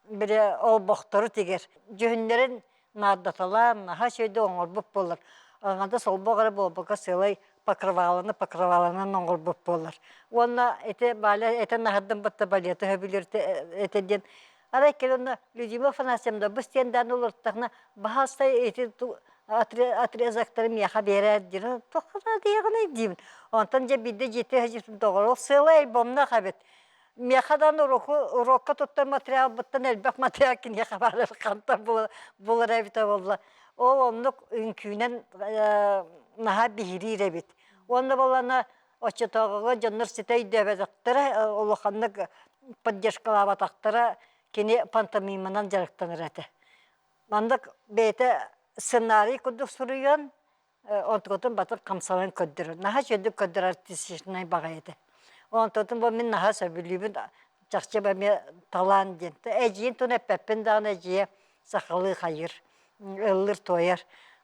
били олбохтору тигэр. Дьүһүннэрин наардаталаан наһаа үчүгэйдик оҥорбут буолар. Аҥаардас олбох эрэ буолбакка сыалай покрываланы покрываланан оҥорбут буолар. Уонна ити Валя этэн аһардым батта балеты сөбүлүүр этэ диэн арай кэлэн онно Людмила Афанасьевна бу стендээн олортахна баһаалыста ити отрезоктары миэхэ биэрээр диир. Туохха диэҕиний диибин. Онтон дьэ биирдэ дьиэтэ сылдьыбытым доҕор ол сыалай альбомнаах эбит. Миэхэ даҕаны уруокка туттар материалбыттан элбэх материал киниэхэ баар хантан булар эбитэ буолла. Ол оннук үҥкүүнэн наһаа биһириир эбит. Уонна буоллаҕына оччотооҕуга дьоннор ситэ өйдөөбөтөхтөрө, улаханнык поддержкалаабатахтара кини пантомиманан дьарыктанар этэ. Маннык бэйэтэ сценарий курдук суруйан, онтукутун батыр хамсанан көрдөрөр. Наһаа үчүгэйдик көрдөрөр артистичнай баҕайы этэ. Онтутун бу мин наһаа сөбүлүүбүн, чахчы бу эмиэ талаан диэн. Эдьиийин тун эппэппин даҕаны эдьиийэ сахалыы хайыыр, ыллыыр-туойар.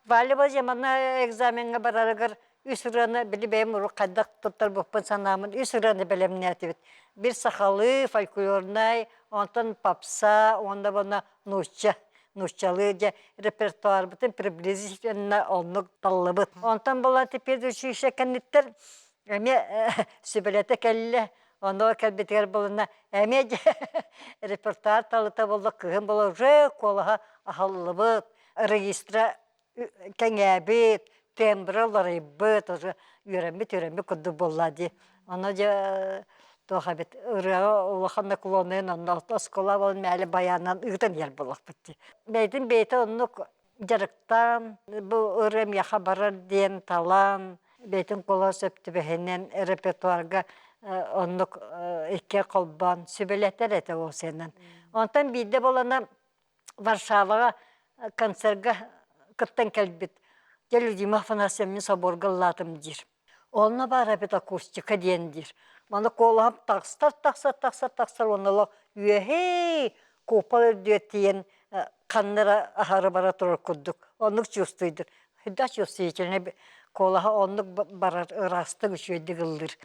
Валя бу манна экзамеҥҥа барарыгар үс ырыаны били бэйэм урут хайдах туттарбыппын санааммын үс ырыаны бэлэмнээтибит. Биир сахалыы, фольклорнай, онтон попса уонна уонна нуучча нууччалыы дьэ репертуарбытын приблизительно оннук таллыбыт. Онтон була теперь училище кэнниттэн эмиэ сүбэлэтэ кэллэ. Онно кэлбитигэр булунна эмиэ дьэ репертуар талыта буолла кыһын була уже куолаһа аһыллыбыт, регистра кэҥээбит, тембрэ уларыйбыт, уже үөрэммит-үөрэммит курдук буолла дии. Ону дьэ туох эбит ырыаҕа улахан наклоннайын онно оскуола буолан мээлэ байаанынан ыытан иһэр буоллахпыт дии. Бэйэтин бэйэтэ оннук дьарыктаан, бу ырыа миэхэ барар диэн талан, бэйэтин куолаһа сөп түбэһинэн репертуарга оннук икки холбоон сүбэлэтэр этэ ол сыанан. Онтон биирдэ буолана Варшаваҕа концерга кыттан кэлбит дьэ Людмила Афанасьевна соборга ыллаатым диир. Онно баар эбит акустика диэн диир. Маны куолаһым тахсар, тахсар, тахсар, тахсар уонна олох үөһээ купол үрдүгэр тиийэн ханна эрэ аһары бара турар курдук. Оннук чувствуйдур. Всегда чувствительный куолаһа оннук барар ыраастык үчүгэйдик ыллыыр.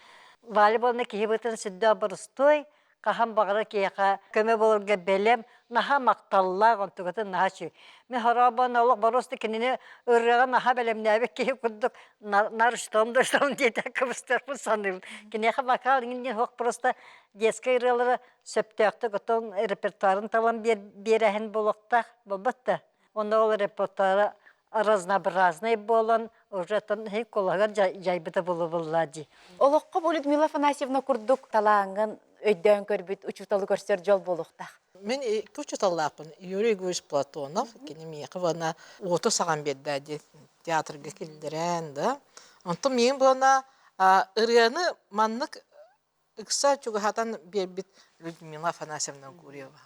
Валя буолна киһи бытын сүрдээх боростуой, хаһан баҕарар киһиэхэ көмө буоларга бэлэм, наһаа махталлаах, онтукатын наһаа үчүгэй. Мин хорообон олох боруоста кинини ырыаҕа наһаа бэлэмнээбит киһи курдук нарыштом да штом диэтэ кыбыстыахпын саныыбын. Киниэхэ вокал иҥин диэн суох просто детскай ырыалары сөптөөхтүк оттон репертуарын талан биэрэһин буолуохтаах буолбат да. Онно ол репертуара разнообразнай буолан уже оттон кулаһыгар дьайбыта булубулла дии. Олоххо бу Людмила Афанасьевна курдук талааҥҥын өйдөөн көрбүт учууталы көрсөр дьол буолуохтаах. Мин икки учууталлаахпын. Юрий Егорович Платонов, кини миэхэ уонна уоту саҕан биэрдэ дии театрга киллэрэн да. Онтон миигин буолана ырыаны маннык ыкса чугаһатан биэрбит Людмила Афанасьевна Гурьева.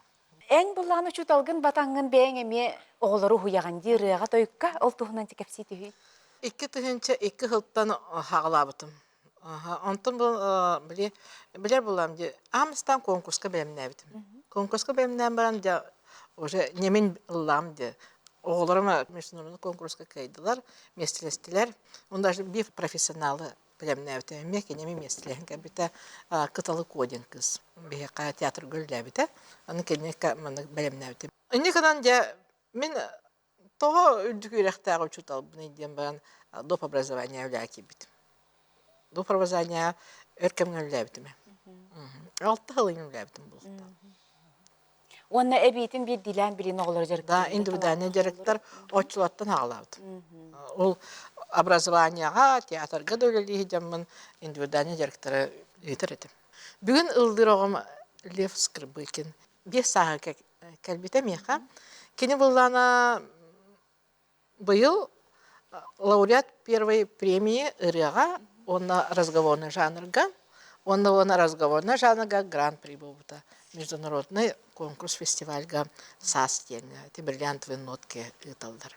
Эн былаан учууталгын батаҥҥын бэйэҥ эмиэ оҕолору уһуйаҕын дии ырыаҕа-тойукка ол туһунан кэпсии түһүй. 2002 сылтан хаҕалаабытым. Онтон бу били билэр булам дии аан бастаан конкурска бэлэмнээбитим. Конкурска бэлэмнээн баран дьэ Уже немин ыллаам де. Оҕолорум международный конкурска кыайдылар, миэстэлэстилэр. Он даже биир профессионалы бэлэмнээбитэ. Эмиэ кинеми миэстэлэһэн кэлбитэ Кыталы Куо диэн кыыс. Биһиэхэ театрга үлэлээбитэ. Аны киниэхэ маннык бэлэмнээбитим. Инньэ гынан дьэ мин тоҕо үрдүк үөрэхтээх учууталбыный диэн баран доп образование үлэҕэ киирбитим. Доп образование өр кэмҥэ үлэлээбитим. Алта сыл үлэлээбитим буолуохтаах. Уонна эбиитин биирдиилээн билин оҕолору Да, индивидуальный директор оччолоттон аҕалаабыт. Ол образованиеҕа, театрга да үлэлии сылдьаммын индивидуальный директоры ыытар этим. Бүгүн ыллыыр оҕом Лев Скрыбыкин биэс сааһыгар кэлбитэ миэхэ. Кини быллаана быйыл лауреат первой премии ырыаҕа уонна разговорный жанрга уонна уонна разговорный жанрга гран-при буолбута международный конкурс фестивальга саас диэҥҥэ ити бриллиантовые нотки ыыталлар.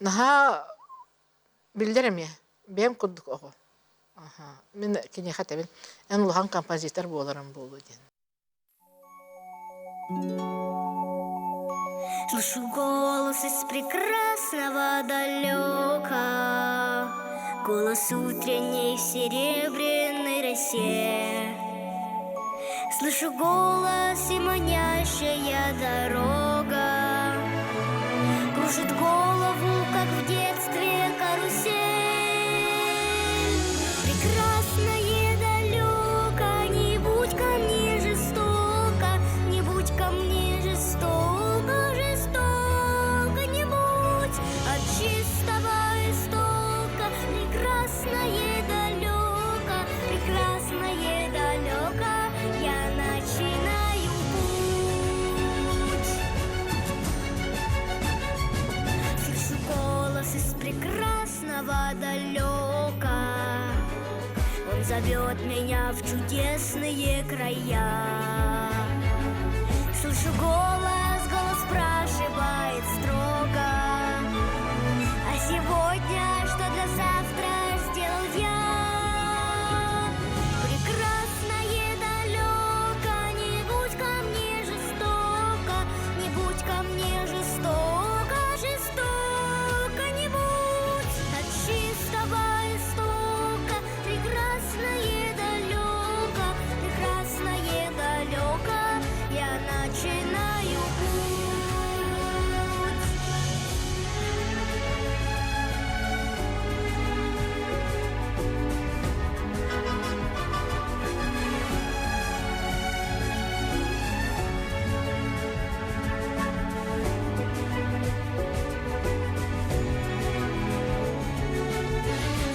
Наһаа биллэр эмиэ бэйэм курдук оҕо. Мин киниэхэ этэбин эн улахан композитор буоларым буолуо диэн. Слышу голос из прекрасного далека, Голос утренней в серебряной росе. Слышу голос и манящая дорога Кружит голову, как в детстве карусель. Прекрасное далеко, не будь ко мне жестоко, не будь ко мне жестоко, жестоко не будь. От чистого истока прекрасное далеко, прекрасное далеко, я начинаю путь. Слышу голос из прекрасного далека. Он зовет меня в чудесные края. Слышу голос, голос спрашивает строго. А сегодня, что для завтра сделал я? Прекрасное далеко, не будь ко мне жестоко, не будь ко мне жестоко, жестоко не будь. От чистого истока прекрасное далеко, прекрасное далеко, я начинаю путь.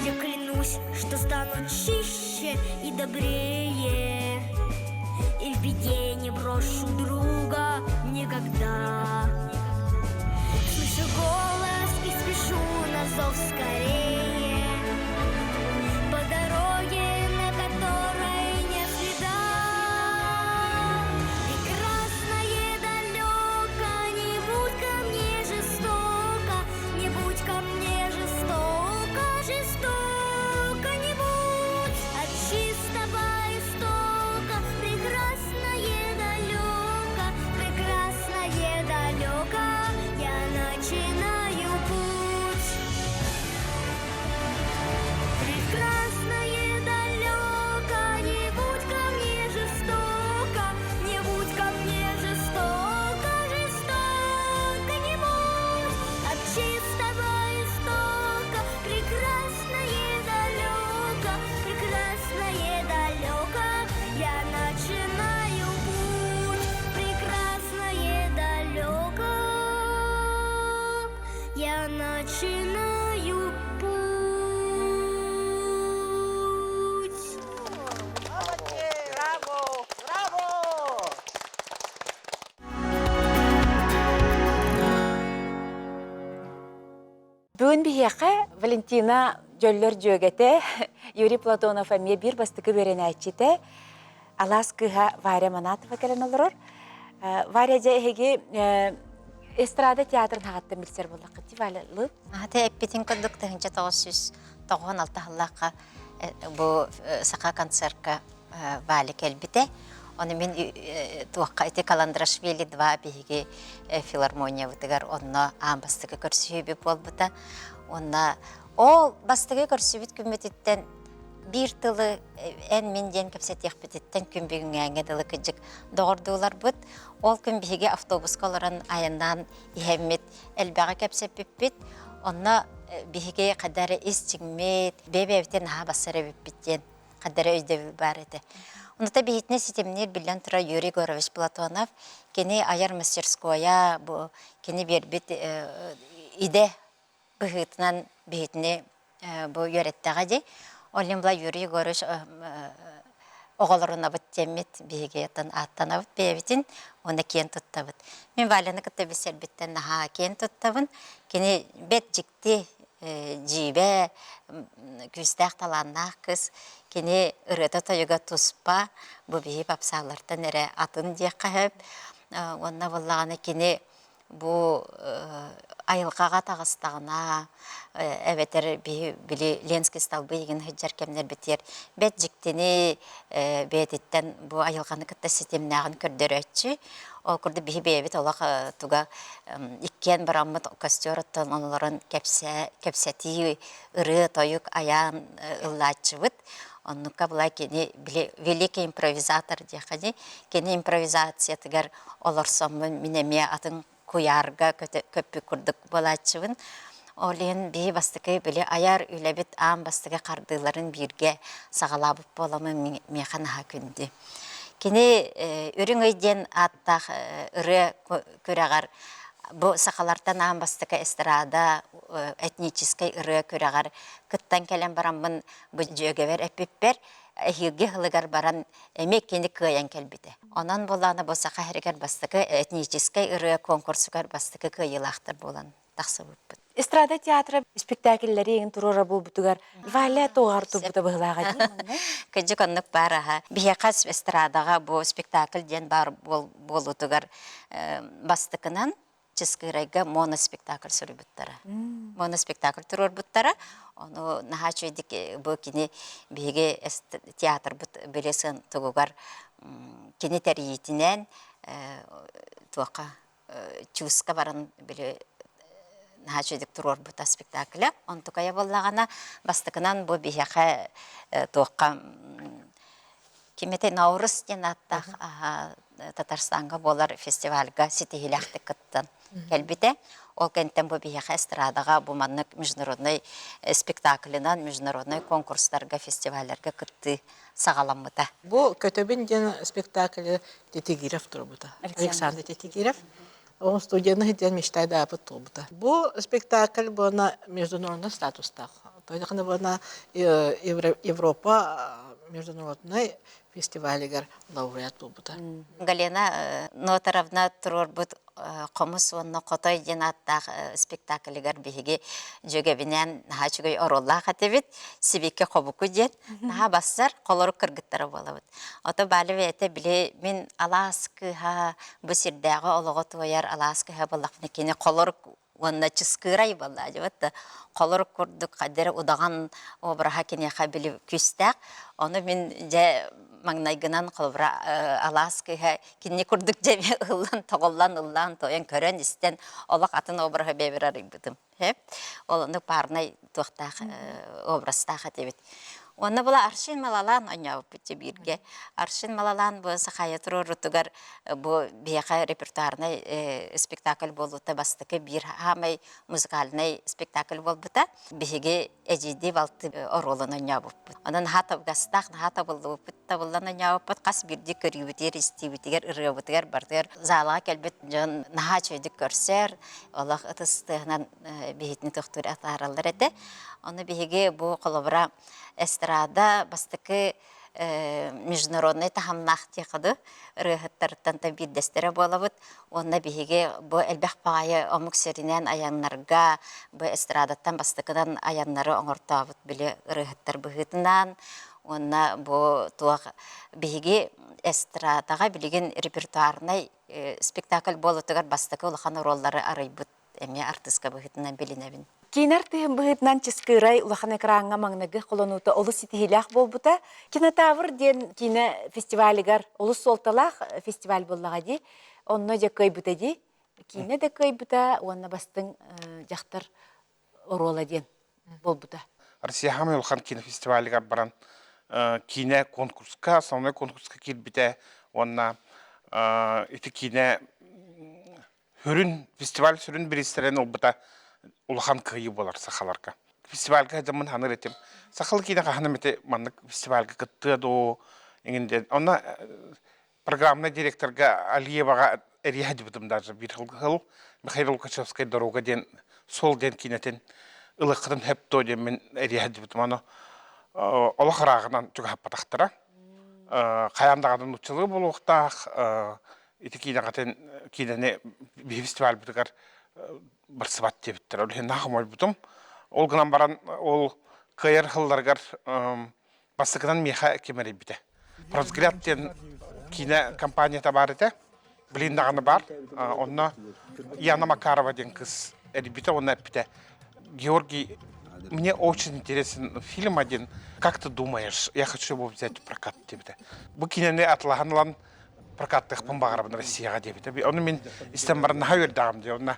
Я клянусь, что стану чище и добрее, И в беде не брошу друга никогда. Слышу голос и спешу на зов скорее По дороге, на которой нет следа. Прекрасное далеко, не будь ко мне жестоко, не будь ко мне жестоко, жестоко не будь. От чистого истока прекрасное далеко, прекрасное далеко, я начинаю путь. Прекрасное далеко, не будь ко мне жестоко, не будь ко мне жестоко, жестоко не будь. От чистого истока прекрасное далеко, прекрасное далеко, я начинаю путь. Прекрасное далеко, я начинаю путь. Браво! Браво! Бүгүн биһиэхэ Валентина Дьөллөр дьүөгэтэ Юрий Платонов эмиэ биир бастакы үөрэнээччитэ Алаас кыыһа Варя Манатова кэлэн олорор. Варя дьэ эһиги эстрада театрын хаҕаттан билсэр буоллаххыт дии Валя лып? Ата эппитин курдук 1996 сыллаахха бу саха концертка Валя кэлбитэ. Ону мин туохха ити Каландрашвили 2 биһиги филармониябытыгар онно аан бастакы көрсүһүүбүт буолбута. Уонна ол бастакы көрсүбүт күммүтүттэн биир тылы эн мин диэн кэпсэтиэхпититтэн күн бүгүҥҥээҥҥэ дылы кыдьык доҕордууларбыт. Ол күн биһиги автобуска олорон айаннаан иһэммит элбэҕи кэпсэппиппит. Онно биһиги хайда эрэ ис дьиҥмит, бэйэ-бэйэбитин наһаа бассар эбиппит диэн хайда эрэ өйдөбүл баар этэ. Онута биһитинэ ситимниир биллэн турар Юрий Егорович Платонов кини айар мастерскойа бу кини биэрбит идэ быһыытынан биһитини бу үөрэттэҕэ дии. Ол иһин була Юрий Егорович оҕолорунабыт диэммит биһиги ааттанабыт бэйэбитин уонна киэн туттабыт. Мин Валяны кытта билсэрбиттэн наһаа киэн туттабын. Кини бэрт дьикти дьиибэ, күүстээх талааннаах кыыс. Кини ырыата-тойуга туспа, бу биһи попсаалартан эрэ атын диэххэ сөп. Уонна буоллаҕына кини бу айылҕаҕа таҕыстаҕына эбэтэр биһи били Ленский столбы игин сылдьар кэмнэрбитигэр бэрт дьиктини бэйэтиттэн бу айылҕаны кытта ситимнээҕин көрдөрөөччү. Ол курдук биһи бэйэбит олох туга иккиэн бараммыт костер оттон олорон кэпсэтии, ырыа-тойук айаан ыллааччыбыт. Оннукка была кини били великий импровизатор диэххэ дии. Кини импровизациятыгар олорсоммун мин эмиэ атын куйаарга көппүт курдук буолааччыбын. Ол иһин биһи бастакы били айар үлэбит аан бастакы хардыыларын бииргэ саҕалаабыт буоламмын миэхэ наһаа күндү. Кини Үрүҥ ый диэн ааттаах ырыа күрэҕэр бу сахалартан аан бастакы эстрада этническэй ырыа күрэҕэр кыттан кэлэн бараммын бу дьүөгэбэр эппиппэр эһиилги сылыгар баран эмиэ кини кыайан кэлбитэ. Онон буоллаҕына бу Саха сиригэр бастакы этническэй ырыа конкурсугар бастакы кыайыылаахтар буолан тахсыбыппыт. Эстрада театра спектакльлэри иҥин туруора буолбутугар Валя туоҕар турбута быһыылааҕа дии манна. Кырдьык оннук баар аһа. Биһиэхэ эстрадаҕа бу спектакль диэн баар буолуутугар бастакынан Чыскыырайга моноспектакль суруйбуттара. Моноспектакль туруорбуттара. Ону наһаа үчүгэйдик бу кини биһиги театрбыт били сыан тугугар кини тэрийиитинэн туохха чууска баран били наһаа үчүгэйдик туруорбута спектакля. Онтукайа буоллаҕына бастакынан бу биһиэхэ туохха ким этэй Наурыз диэн ааттаах Татарстаҥҥа буолар фестивальга ситиһиилээхтик кыттан кэлбитэ. Ол кэнниттэн бу биһиэхэ эстрадаҕа бу маннык международнай спектаклынан, международнай конкурстарга, фестивалларга кыттыы саҕаламмыта. Бу Көтөбүн диэн спектаклы Тетигиров турбута. Александр Тетигиров. Ол студияны диэн мечтай даапыт туолбута. Бу спектакль буона международный статустаах. Тойдохына буона Европа международный фестивалигар лауреат буолбута. Галина Ноторовна туруорбут Хомус уонна Хотой диэн ааттаах спектакльыгар биһиги дьүөгэбинээн наһаа үчүгэй оруоллаах этибит. Сибикки хобуку диэн наһаа бассар холорук кыргыттара буолабыт. Ото Баали бэйэтэ били мин алаас кыыһа бу сирдээҕи олоҕу туойар алаас кыыһа буоллахпына кини холорук уонна чыскыырай буолла дьыбат да холорук курдук хайдары удаҕан обраһа киниэхэ били күүстээх. Ону мин дьэ маҥнайгынан холобура алаас кыыһа кинини курдук дьэ ыллан тоҕуллан ыллаан тойон көрөн истэн олох атын обраһы бэйэбэр арыйбытым. Ол оннук парнай туохтаах образтаах этибит. Уонна була Аршин Малалаан оонньообуппут дьэ бииргэ. Аршин Малалаан бу Сахая туруорутугар бу биһиэхэ репертуарнай спектакль буолуута бастакы биир хаамай музыкальнай спектакль буолбута. Биһиги эдьиийдии балты оруолун оонньообуппут. Онон наһаа табыгастаах, наһаа табыллыбыппыт, табыллан оонньообуппут. Хас биирдии көрүүбүтүгэр, истиибитигэр, ырыабытыгар барытыгар залаҕа кэлбит дьон наһаа үчүгэйдик көрсөр, олох ытыс тыаһынан биһитини тохтуур атаараллар этэ. Ону биһиги бу холобура эстрада бастакы международнай таһымнаах диэхэ ырыаһыттарыттан да биирдэстэрэ буолабыт. Уонна биһиги бу элбэх баҕайы омук сиринэн айаннарга бу эстрадаттан бастакынан айаннары оҥортообут били ырыаһыттар быһыытынан уонна бу туох биһиги эстрадаҕа билигин репертуарнай спектакль буолуутугар бастакы улахан оруоллары арыйбыт эмиэ артыыска быһыытынан билинэбин. Киинэ артыыһын быһыытынан Чыскыырай улахан экраҥҥа маҥнайгы холонуута олус ситиһиилээх буолбута. Кинотавр диэн киинэ фестивалыгар олус суолталаах фестиваль буоллаҕа дии. Онно дьэ кыайбыта дии. Киинэ да кыайбыта уонна бастыҥ дьахтар оруола диэн буолбута. Россия саамай улахан кинофестивалыгар баран киинэ конкурска, основной конкурска киирбитэ уонна ити киинэ Сүрүн фестиваль сүрүн бириистэрин ылбыта улахан кыайыы буолар сахаларга. Фестивальга сылдьаммын саныыр этим. Сахалыы киинэ хаһан эмит маннык фестивальга кыттыа дуу иҥин диэн. Онно программнай директорга Алиеваҕа эрийэ сылдьыбытым даже биир сыл Михаил Лукачевскай «Дорога» диэн суол диэн киинэтин ылыаххытын сөп дуо диэн мин эрийэ сылдьыбытым. Ону олох ырааҕынан чугаһаппатахтара. Хайаан даҕаны нууччалыы буолуохтаах ити киинэҕитин киинэни биһи фестивальбытыгар барсыбат диэбиттэр. Ол иһин наһаа хомойбутум. Ол гынан баран ол кыайар сылларыгар бастакынан миэхэ ким эрийбитэ. Прозгляд диэн киинэ компанията баар этэ. Билин даҕаны баар. Онно Яна Макарова диэн кыз эрийбитэ уонна эппитэ. Георгий, мне очень интересен фильм один. Как ты думаешь, я хочу его взять в прокат диэбитэ. Бу киинэни атылаһан ылан прокаттыахпын баҕарабын Россияҕа диэбитэ. Ону мин истэн баран наһаа үөрдэҕим дии. Онно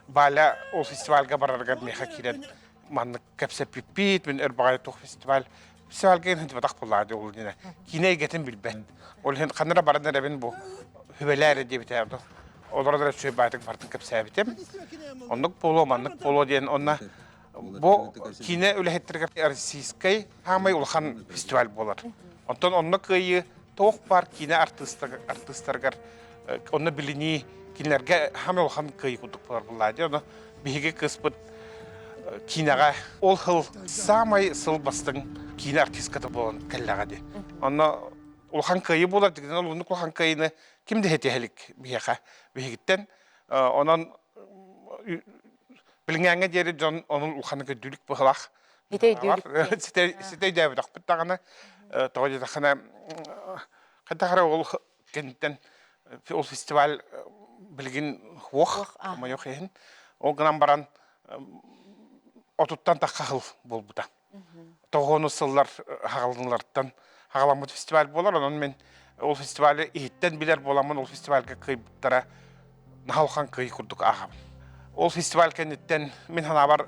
Валя ол фестивальга барарыгар миэхэ киирэн маннык кэпсэппиппит, мин өр баҕайы туох фестиваль фестивальга иһин буоллаҕа дии ол иннинэ. Киинэ эйгэтин билбэт. Ол иһин ханна эрэ баран эрэбин бу сүбэлээ эрэ диэбитэ. Олорон эрэ үчүгэй баайдык бартын кэпсээбитим. Оннук буолуо, маннык буолуо диэн онно бу киинэ үлэһиттэригэр российскай саамай улахан фестиваль буолар. Онтон онно кыайыы туох баар киинэ артыыстарыгар онно билинии кинилэргэ саамай улахан кыайыы курдук буолар буоллаа дии. Ону биһиги кыыспыт киинэҕэ ол сыл саамай сыл бастыҥ киинэ артистката буолан кэллэҕэ дии. Онно улахан кыайыы буолар, дигинэн ол улахан кыайыыны ким да этиһэ илик биһиэхэ биһигиттэн. Онон билиҥҥээҥҥэ диэри дьон онун улаханнык өйдүүлүк быһылаах. Ситэ өйдүүлүк. Ситэ өйдөөбөтөхпүт даҕаны. Тоҕо диэтэххинэ, хайдах эрэ ол кэнниттэн ол фестиваль билигин уох, хомойуох иһин. Ол гынан баран отуттан тахха сыл буолбута. Тоҕуонус сыллар хаҕаланыыларыттан хаҕаламмыт фестиваль буолар. Онон мин ол фестивалы иһиттэн билэр буоламмын ол фестивальга кыайбыттара наһаа улахан кыайыы курдук ааҕабын. Ол фестиваль кэнниттэн мин санаабар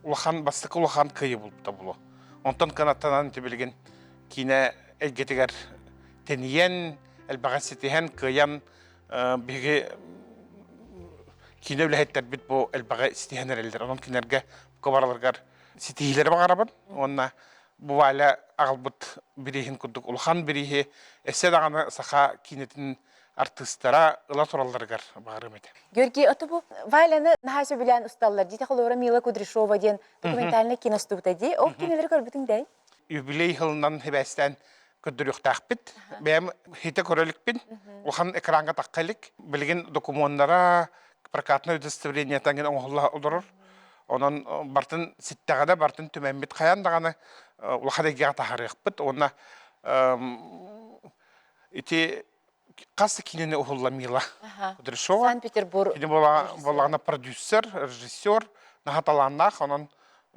улахан бастакы улахан кыайыы буолбута буолуо. Онтон кынаттанан ити билигин киинэ эйгэтигэр тэнийэн, элбэҕи ситиһэн, кыайан биһиги киинэ үлэһиттэрбит бу элбэҕи ситиһэн эрэллэр. Онон кинилэргэ бука барыларыгар ситиһиилэри баҕарабын уонна бу Валя аҕалбыт бирииһин курдук улахан бирииһи өссө даҕаны саха киинэтин артыыстара ыла туралларыгар баҕарыам этэ. Георгий, ото бу Валяны наһаа сөбүлээн усталлар. Дии холобура Мила Кудряшова диэн документальный кино устубута дии. Ол кинилэри көрбүтүҥ дэй? Юбилей сылынан сибээстээн көрдөрүөхтээхпит. Бэйэм хитэ көрө иликпин. Улахан экраҥҥа тахха илик. Билигин докумуоннара, прокатное удостоверениетан оҥоһулла олорор. Онон бартын ситтэҕинэ, бартын түмэммит хайаан даҕаны улахан эйгэҕэ таһаарыахпыт. Уонна ити хас киинэни уһулла Мила Кудряшова. Санкт-Петербург. Кини буоллаҕына продюсер, режиссер, наһаа талааннаах. Онон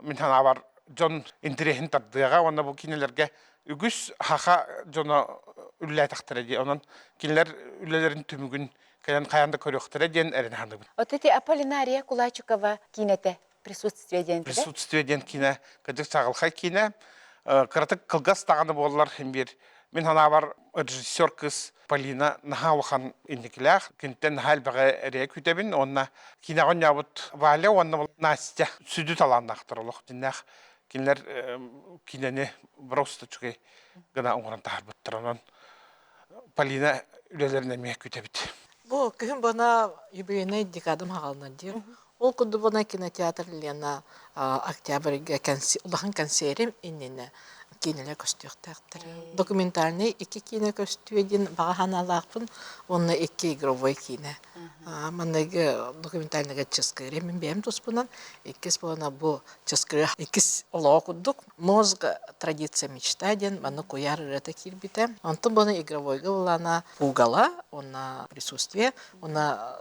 мин санаабар дьон интэриэһин тардыаҕа уонна бу кинилэргэ үгүс хаха дьоно үлэлээтэхтэрэ дии. Онон кинилэр үлэлэрин түмүгүн кэлэн хайаан да көрүөхтэрэ диэн эрэнэ саныыбын. Вот эти Аполлинария Кулачикова киинэтэ «Присутствие» диэн «Присутствие» диэн киинэ, кырдьык чаҕылхай киинэ. Кыратык кылгас даҕаны буоллар син биир мин санаабар режиссер кыыс Полина наһаа улахан инникилээх, киниттэн наһаа элбэҕи эрэ күүтэбин уонна киинэҕэ оонньообут Валя уонна Настя сүдү талааннаахтар олох дьиннээх кинилэр киинэни просто үчүгэй гына оҥорон таһаарбыттар онон Полина үлэлэрин эмиэ күүтэбит. Бу күһүн бана юбилейнай декадам хаҕалына диир. Ол курдук бана кинотеатр Лена октябрьга улахан консерим иннинэ. Киинэлэр көстүөхтээхтэр. Документальнай икки киинэ көстүө диэн баҕа санаалаахпын уонна икки игровой киинэ. Манныгы документальныйга Чыскыыры мин бэйэм туспунан, иккис буолана бу Чыскыыры иккис олоҕо курдук «Мозг традиция мечта» диэн манна куйаар ырыата киирбитэ. Онтон буолан игровойга булана Пугала уонна присутствие уонна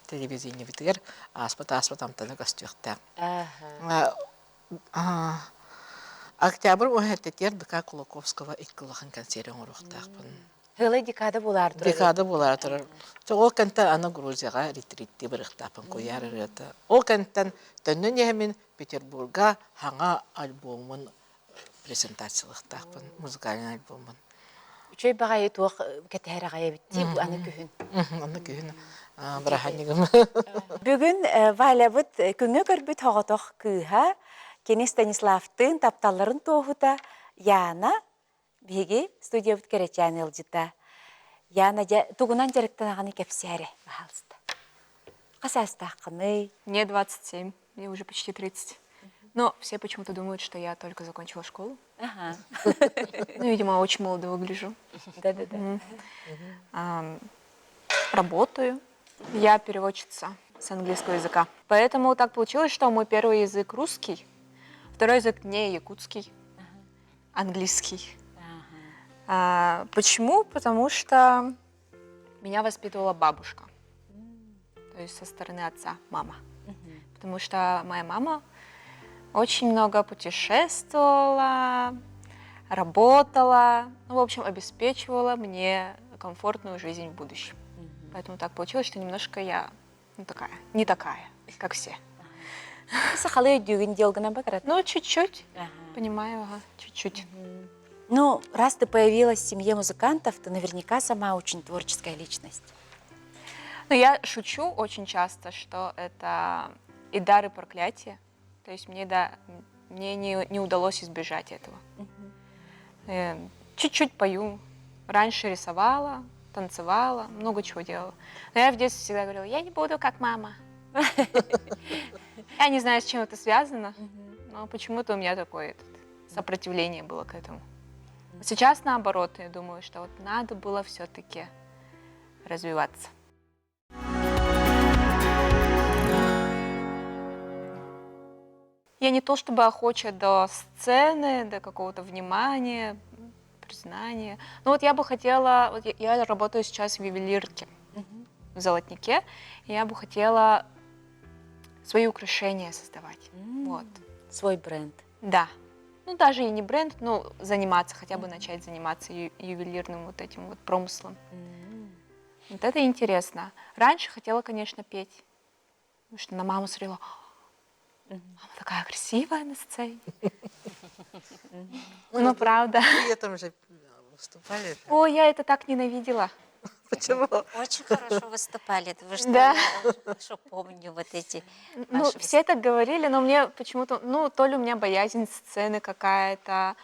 телевидениебитигэр ааспыт ааспыт амтана көстүөхтээх. Октябрь уһэтэтигэр ДК Кулаковского икки улахан концерт оҥоруохтаахпын. Һылай декада буолаар турар. Декада буолаары турар. Ол кэнтэн аны Грузияҕа ретриттии барыахтаахпын куйаар ырыата. Ол кэнтэн төннөн иһэммин Петербурга хаҥа альбомун презентациялыахтаахпын, музыкальный альбомун. Үчүгэй баҕайы туох кэтэһэр аҕай эбит дии аны күһүн. Аны күһүн бырааһынньыгым. Бүгүн Валябыт күҥҥэ көрбүт соҕотох кыыһа, кини Станиславтыын тапталларын туоһута Яна биһиги студиябыт кэрэчээн ыалдьыта. Яна, дьэ, тугунан дьарыктанаҕыный кэпсээ эрэ, пожалуйста. Хас саастааххыный? Мне 27, мне уже почти 30. Но все почему-то думают, что я только закончила школу. Ага. Ну, видимо, очень молодо выгляжу. Да-да-да. Работаю. Я переводчица с английского языка. Поэтому так получилось, что мой первый язык русский, второй язык не якутский, английский. А, почему? Потому что меня воспитывала бабушка, то есть со стороны отца, мама. Потому что моя мама очень много путешествовала, работала, ну, в общем, обеспечивала мне комфортную жизнь в будущем. Поэтому так получилось, что немножко я ну, такая, не такая, как все. Сахалыы өйдүүгүн диэл гынан бакарат. Ну, чуть-чуть, понимаю, ага, чуть-чуть. Ну, раз ты появилась в семье музыкантов, ты наверняка сама очень творческая личность. Ну, я шучу очень часто, что это и дар, и проклятие. То есть мне, да, мне не, не удалось избежать этого. Чуть-чуть пою. Раньше рисовала, танцевала, много чего делала. Но я в детстве всегда говорила, я не буду как мама. Я не знаю, с чем это связано, но почему-то у меня такое этот, сопротивление было к этому. Сейчас наоборот, я думаю, что вот надо было все-таки развиваться. Я не то чтобы охоча до сцены, до какого-то внимания, признания. Но вот я бы хотела, вот я, я работаю сейчас в ювелирке, в золотнике, и я бы хотела свои украшения создавать. Вот. Свой бренд. Да. Ну, даже и не бренд, но заниматься, хотя бы начать заниматься ювелирным вот этим вот промыслом. Вот это интересно. Раньше хотела, конечно, петь. Потому что на маму смотрела, мама такая красивая на сцене. Ну, правда. При же выступали. Ой, я это так ненавидела. Почему? Очень хорошо выступали. Вы что, Да. я хорошо помню вот эти Ну, ваши все так говорили, но мне почему-то, ну, то ли у меня боязнь сцены какая-то,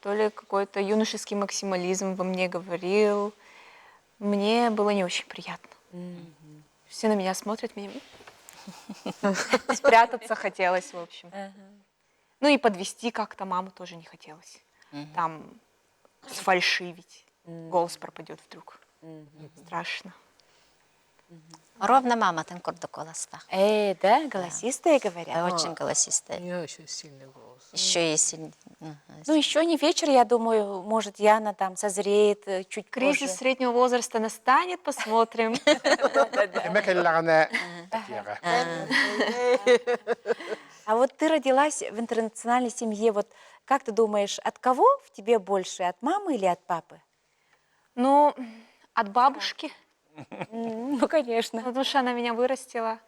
то ли какой-то юношеский максимализм во мне говорил. Мне было не очень приятно. Все на меня смотрят, меня спрятаться хотелось, в общем. Ну и подвести как-то маму тоже не хотелось. Там сфальшивить. Голос пропадет вдруг. Страшно. Ровно маматын курдук куоластаах. Да, голосистые говорят. Очень голосистая. У нее еще сильный голос. Еще и сильный. Ну, еще не вечер, я думаю, может, Яна там созреет чуть Кризис позже. среднего возраста настанет, посмотрим. Эме кэллэҕинэ этиэҕэ. А вот ты родилась в интернациональной семье. Вот как ты думаешь, от кого в тебе больше, от мамы или от папы? Ну, от бабушки, Ну, конечно. потому что она меня вырастила.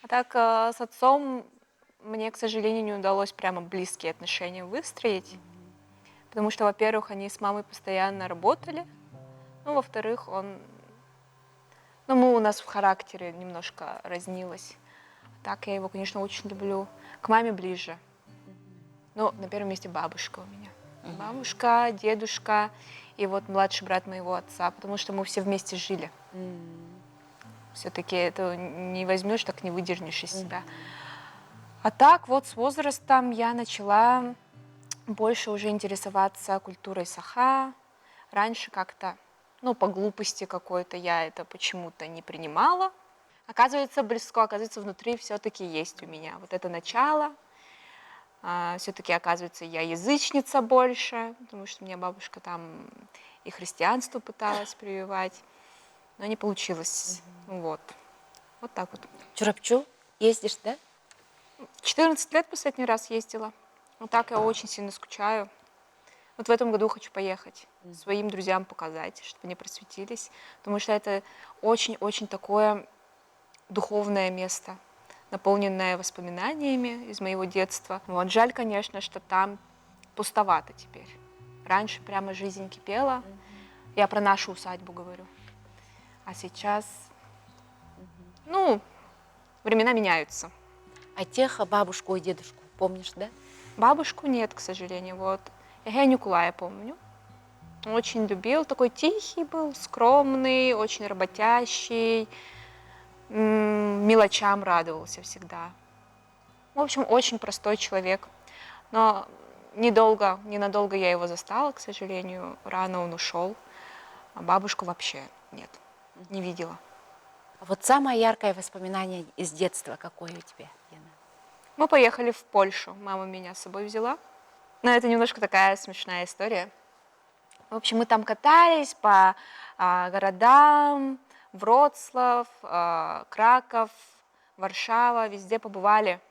А так с отцом мне, к сожалению, не удалось прямо близкие отношения выстроить. Потому что, во-первых, они с мамой постоянно работали. Ну, во-вторых, он... Ну, мы у нас в характере немножко разнилось. А так я его, конечно, очень люблю. К маме ближе. Но на первом месте бабушка у меня. Бабушка, дедушка и вот младший брат моего отца, потому что мы все вместе жили. Все-таки это не возьмешь, так не выдернешь из себя. А так вот с возрастом я начала... Больше уже интересоваться культурой саха. Раньше как-то, ну, по глупости какой-то я это почему-то не принимала. Оказывается, близко, оказывается, внутри все-таки есть у меня вот это начало. Все-таки, оказывается, я язычница больше, потому что меня бабушка там и христианство пыталась прививать, но не получилось. Вот. Вот так вот. Чурапчы ездишь, да? 14 лет последний раз ездила. Вот так я очень сильно скучаю. Вот в этом году хочу поехать, своим друзьям показать, чтобы они просветились, потому что это очень-очень такое духовное место, наполненное воспоминаниями из моего детства. Вот. Жаль, конечно, что там пустовато теперь. Раньше прямо жизнь кипела. Я про нашу усадьбу говорю. А сейчас, ну, времена меняются. А тех бабушку и дедушку помнишь, да? Бабушку нет, к сожалению. Вот. Я Николая помню. Очень любил, такой тихий был, скромный, очень работящий, мелочам радовался всегда. В общем, очень простой человек. Но недолго, ненадолго я его застала, к сожалению. Рано он ушел. А бабушку вообще нет, не видела. А вот самое яркое воспоминание из детства какое у тебя, Яна? Мы поехали в Польшу. Мама меня с собой взяла. Но это немножко такая смешная история. В общем, мы там катались по городам, Вроцлав, Краков, Варшава, везде побывали.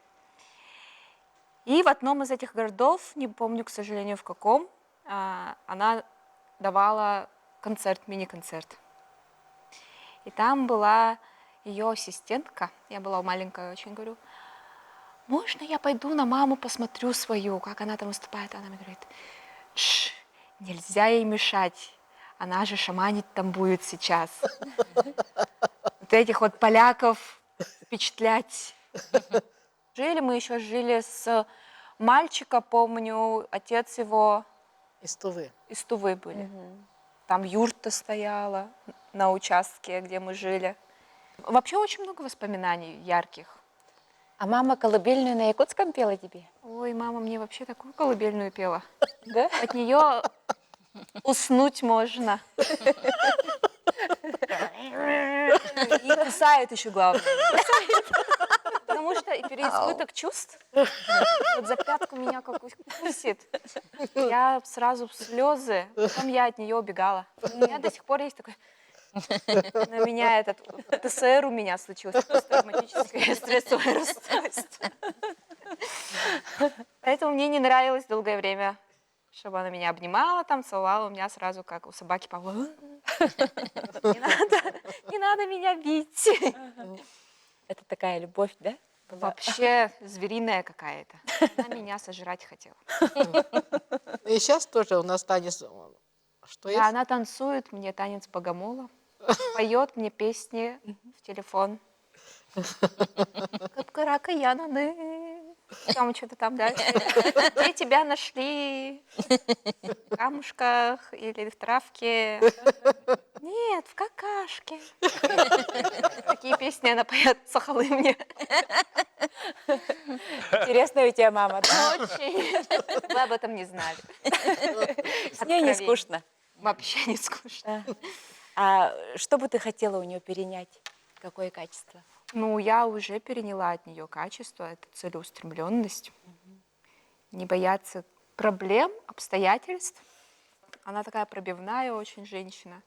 И в одном из этих городов, не помню, к сожалению, в каком, она давала концерт, мини-концерт. И там была ее ассистентка, я была маленькая очень, говорю, можно я пойду на маму посмотрю свою, как она там выступает? Она мне говорит, Ш, нельзя ей мешать, она же шаманить там будет сейчас. Вот этих вот поляков впечатлять. Жили мы еще жили с мальчика, помню, отец его... Из Тувы. Из Тувы были. Там юрта стояла на участке, где мы жили. Вообще очень много воспоминаний ярких. А мама колыбельную на якутском пела тебе? Ой, мама мне вообще такую колыбельную пела. Да? От нее уснуть можно. И кусает еще главное. Потому что и переизбыток чувств. Вот за пятку меня как укусит. Я сразу в слезы. Потом я от нее убегала. У меня до сих пор есть такой... На меня этот ТСР у меня случился, посттравматическое стрессовое расстройство. Поэтому мне не нравилось долгое время, чтобы она меня обнимала, там, целовала. У меня сразу, как у собаки Павла, не надо, не надо меня бить. Это такая любовь, да? Вообще звериная какая-то. Она меня сожрать хотела. И сейчас тоже у нас танец... Что Да, есть? она танцует мне танец богомола, поет мне песни в телефон. Капкарака Янаны. Там что-то там дальше. Где тебя нашли? В камушках или в травке? Нет, в какашке. Такие песни она поет сахалы мне. Интересная у тебя мама, да? Очень. Вы об этом не знали. С ней не Откровение. скучно. Вообще не скучно. А что бы ты хотела у нее перенять? Какое качество? Ну, я уже переняла от нее качество, это целеустремленность, не бояться проблем, обстоятельств. Она такая пробивная очень женщина,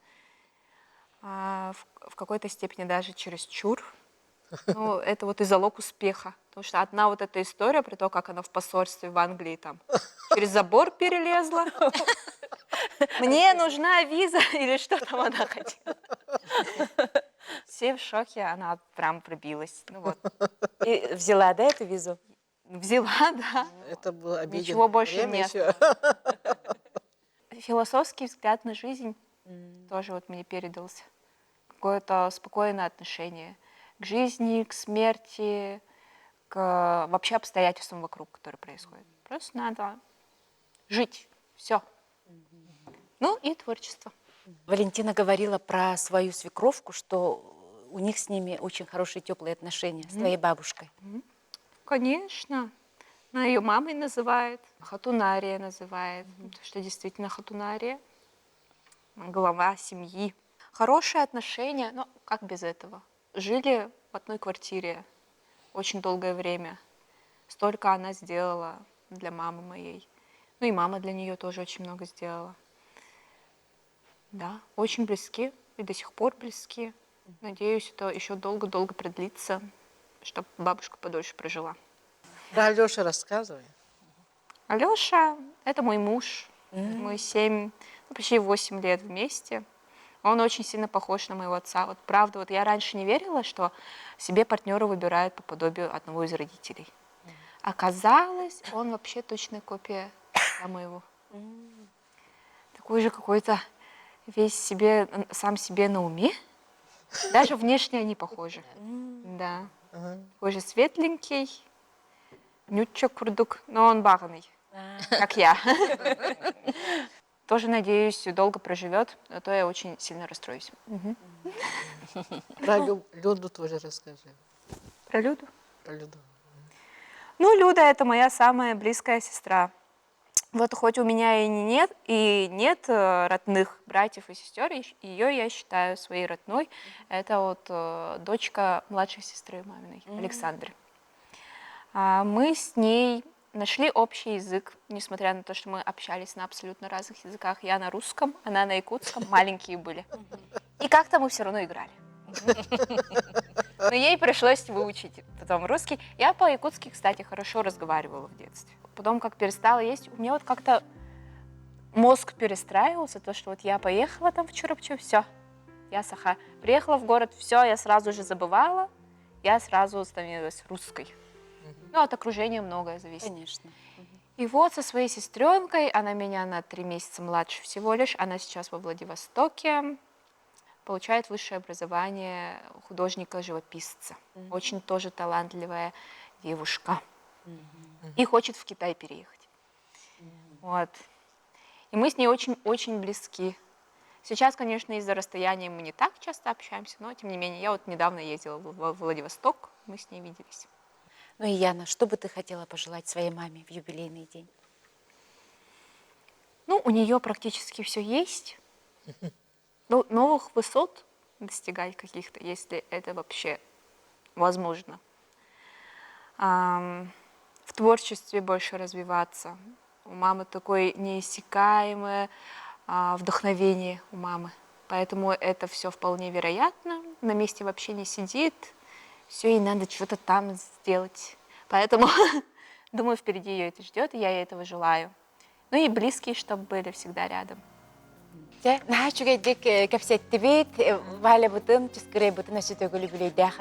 в какой-то степени даже чересчур. Ну, это вот и залог успеха, потому что одна вот эта история про то, как она в посольстве в Англии там через забор перелезла. Мне нужна виза или что там она хотела. Все в шоке, она прям пробилась. Ну вот. И взяла, да, эту визу? Взяла, да. Это было обидно. Ничего больше Время нет. еще. Философский взгляд на жизнь тоже вот мне передался. Какое-то спокойное отношение к жизни, к смерти, к вообще обстоятельствам вокруг, которые происходят. Просто надо жить. Все. Ну и творчество. Валентина говорила про свою свекровку, что у них с ними очень хорошие теплые отношения, с твоей бабушкой. Конечно. Она ее мамой называет, Хатунария называет, потому что действительно Хатунария глава семьи. Хорошие отношения, но как без этого? Жили в одной квартире очень долгое время. Столько она сделала для мамы моей. Ну и мама для нее тоже очень много сделала. Да, очень близки и до сих пор близки. Надеюсь, это еще долго-долго продлится, чтобы бабушка подольше прожила. Про Алеша рассказывай. Алеша – это мой муж. Мы 7, ну, почти 8 лет вместе. Он очень сильно похож на моего отца. Вот правда, вот я раньше не верила, что себе партнера выбирают по подобию одного из родителей. Оказалось, он вообще точная копия отца моего. Такой же какой-то весь себе, сам себе на уме. Даже внешне они похожи. Да. Такой же светленький, нючча курдук, но он баганый, как я. Тоже, надеюсь, долго проживет, а то я очень сильно расстроюсь. Про Люду тоже расскажи. Про Люду? Про Люду. Ну, Люда – это моя самая близкая сестра. Вот хоть у меня и нет, и нет родных братьев и сестер, ее я считаю своей родной. Это вот дочка младшей сестры маминой, Александры. Мы с ней нашли общий язык, несмотря на то, что мы общались на абсолютно разных языках. Я на русском, она на якутском, маленькие были. И как-то мы все равно играли. Но ей пришлось выучить потом русский. Я по-якутски, кстати, хорошо разговаривала в детстве. Потом, как перестала есть, у меня вот как-то мозг перестраивался, то, что вот я поехала там в Чурапчу, все, я саха. Приехала в город, все, я сразу же забывала, я сразу становилась русской. Ну, от окружения многое зависит. Конечно. И вот со своей сестренкой, она меня на 3 месяца младше всего лишь, она сейчас во Владивостоке, получает высшее образование художника-живописца. Очень тоже талантливая девушка. И хочет в Китай переехать. Вот. И мы с ней очень-очень близки. Сейчас, конечно, из-за расстояния мы не так часто общаемся, но тем не менее, я вот недавно ездила в Владивосток, мы с ней виделись. Ну и Яна, что бы ты хотела пожелать своей маме в юбилейный день? Ну, у нее практически все есть. Ну, новых высот достигать каких-то, если это вообще возможно. В творчестве больше развиваться. У мамы такое неиссякаемое вдохновение у мамы. Поэтому это все вполне вероятно. На месте вообще не сидит. Все, ей надо что-то там сделать. Поэтому, думаю, впереди ее это ждет, и я ей этого желаю. Ну и близкие, чтобы были всегда рядом. Дьэ, наһаа үчүгэйдик кэпсэттибит, Валябытын, Чыскырайбытын өссө төгүл үбүлүөйдээх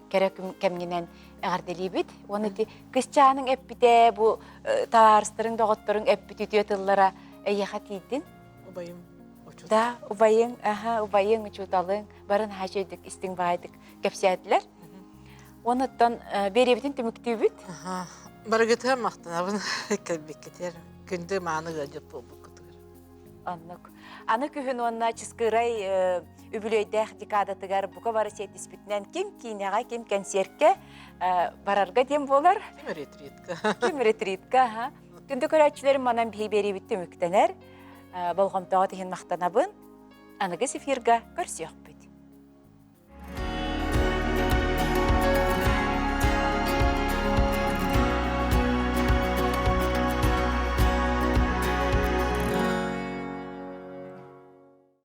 кэрэ кэмҥинэн эҕэрдэлиибит. Уонна ити кысчааныҥ эппитэ, бу табаарыстарыҥ, доҕотторуҥ эппит үтүө тыллара эйиэхэ тиийдин? Убайым учуутал. Да, убайыҥ, аха, убайыҥ, учууталыҥ бары наһаа үчүгэйдик истиҥ баайдык кэпсээтилэр. Онуттан биэриэбитин түмүктүүбүт. Барыгытыгар махтанабын кэлбиккитигэр. Күндү мааны ыалдьыт буолбуккутугар. Оннук. Аны күһүн уонна Чыскыырай үбүлүөйдээх декадатыгар бука бары сиэттиспитинэн ким киинэҕэ, ким кэнсиэркэ барарга диэн буолар. Ким ретритка. Ким ретритка, аха. Күндү көрөөччүлэрим манан биһи биэриибит түмүктэнэр. Болҕомтоҕо тиһин махтанабын. Аныгыс эфирга көрсүөхпүт.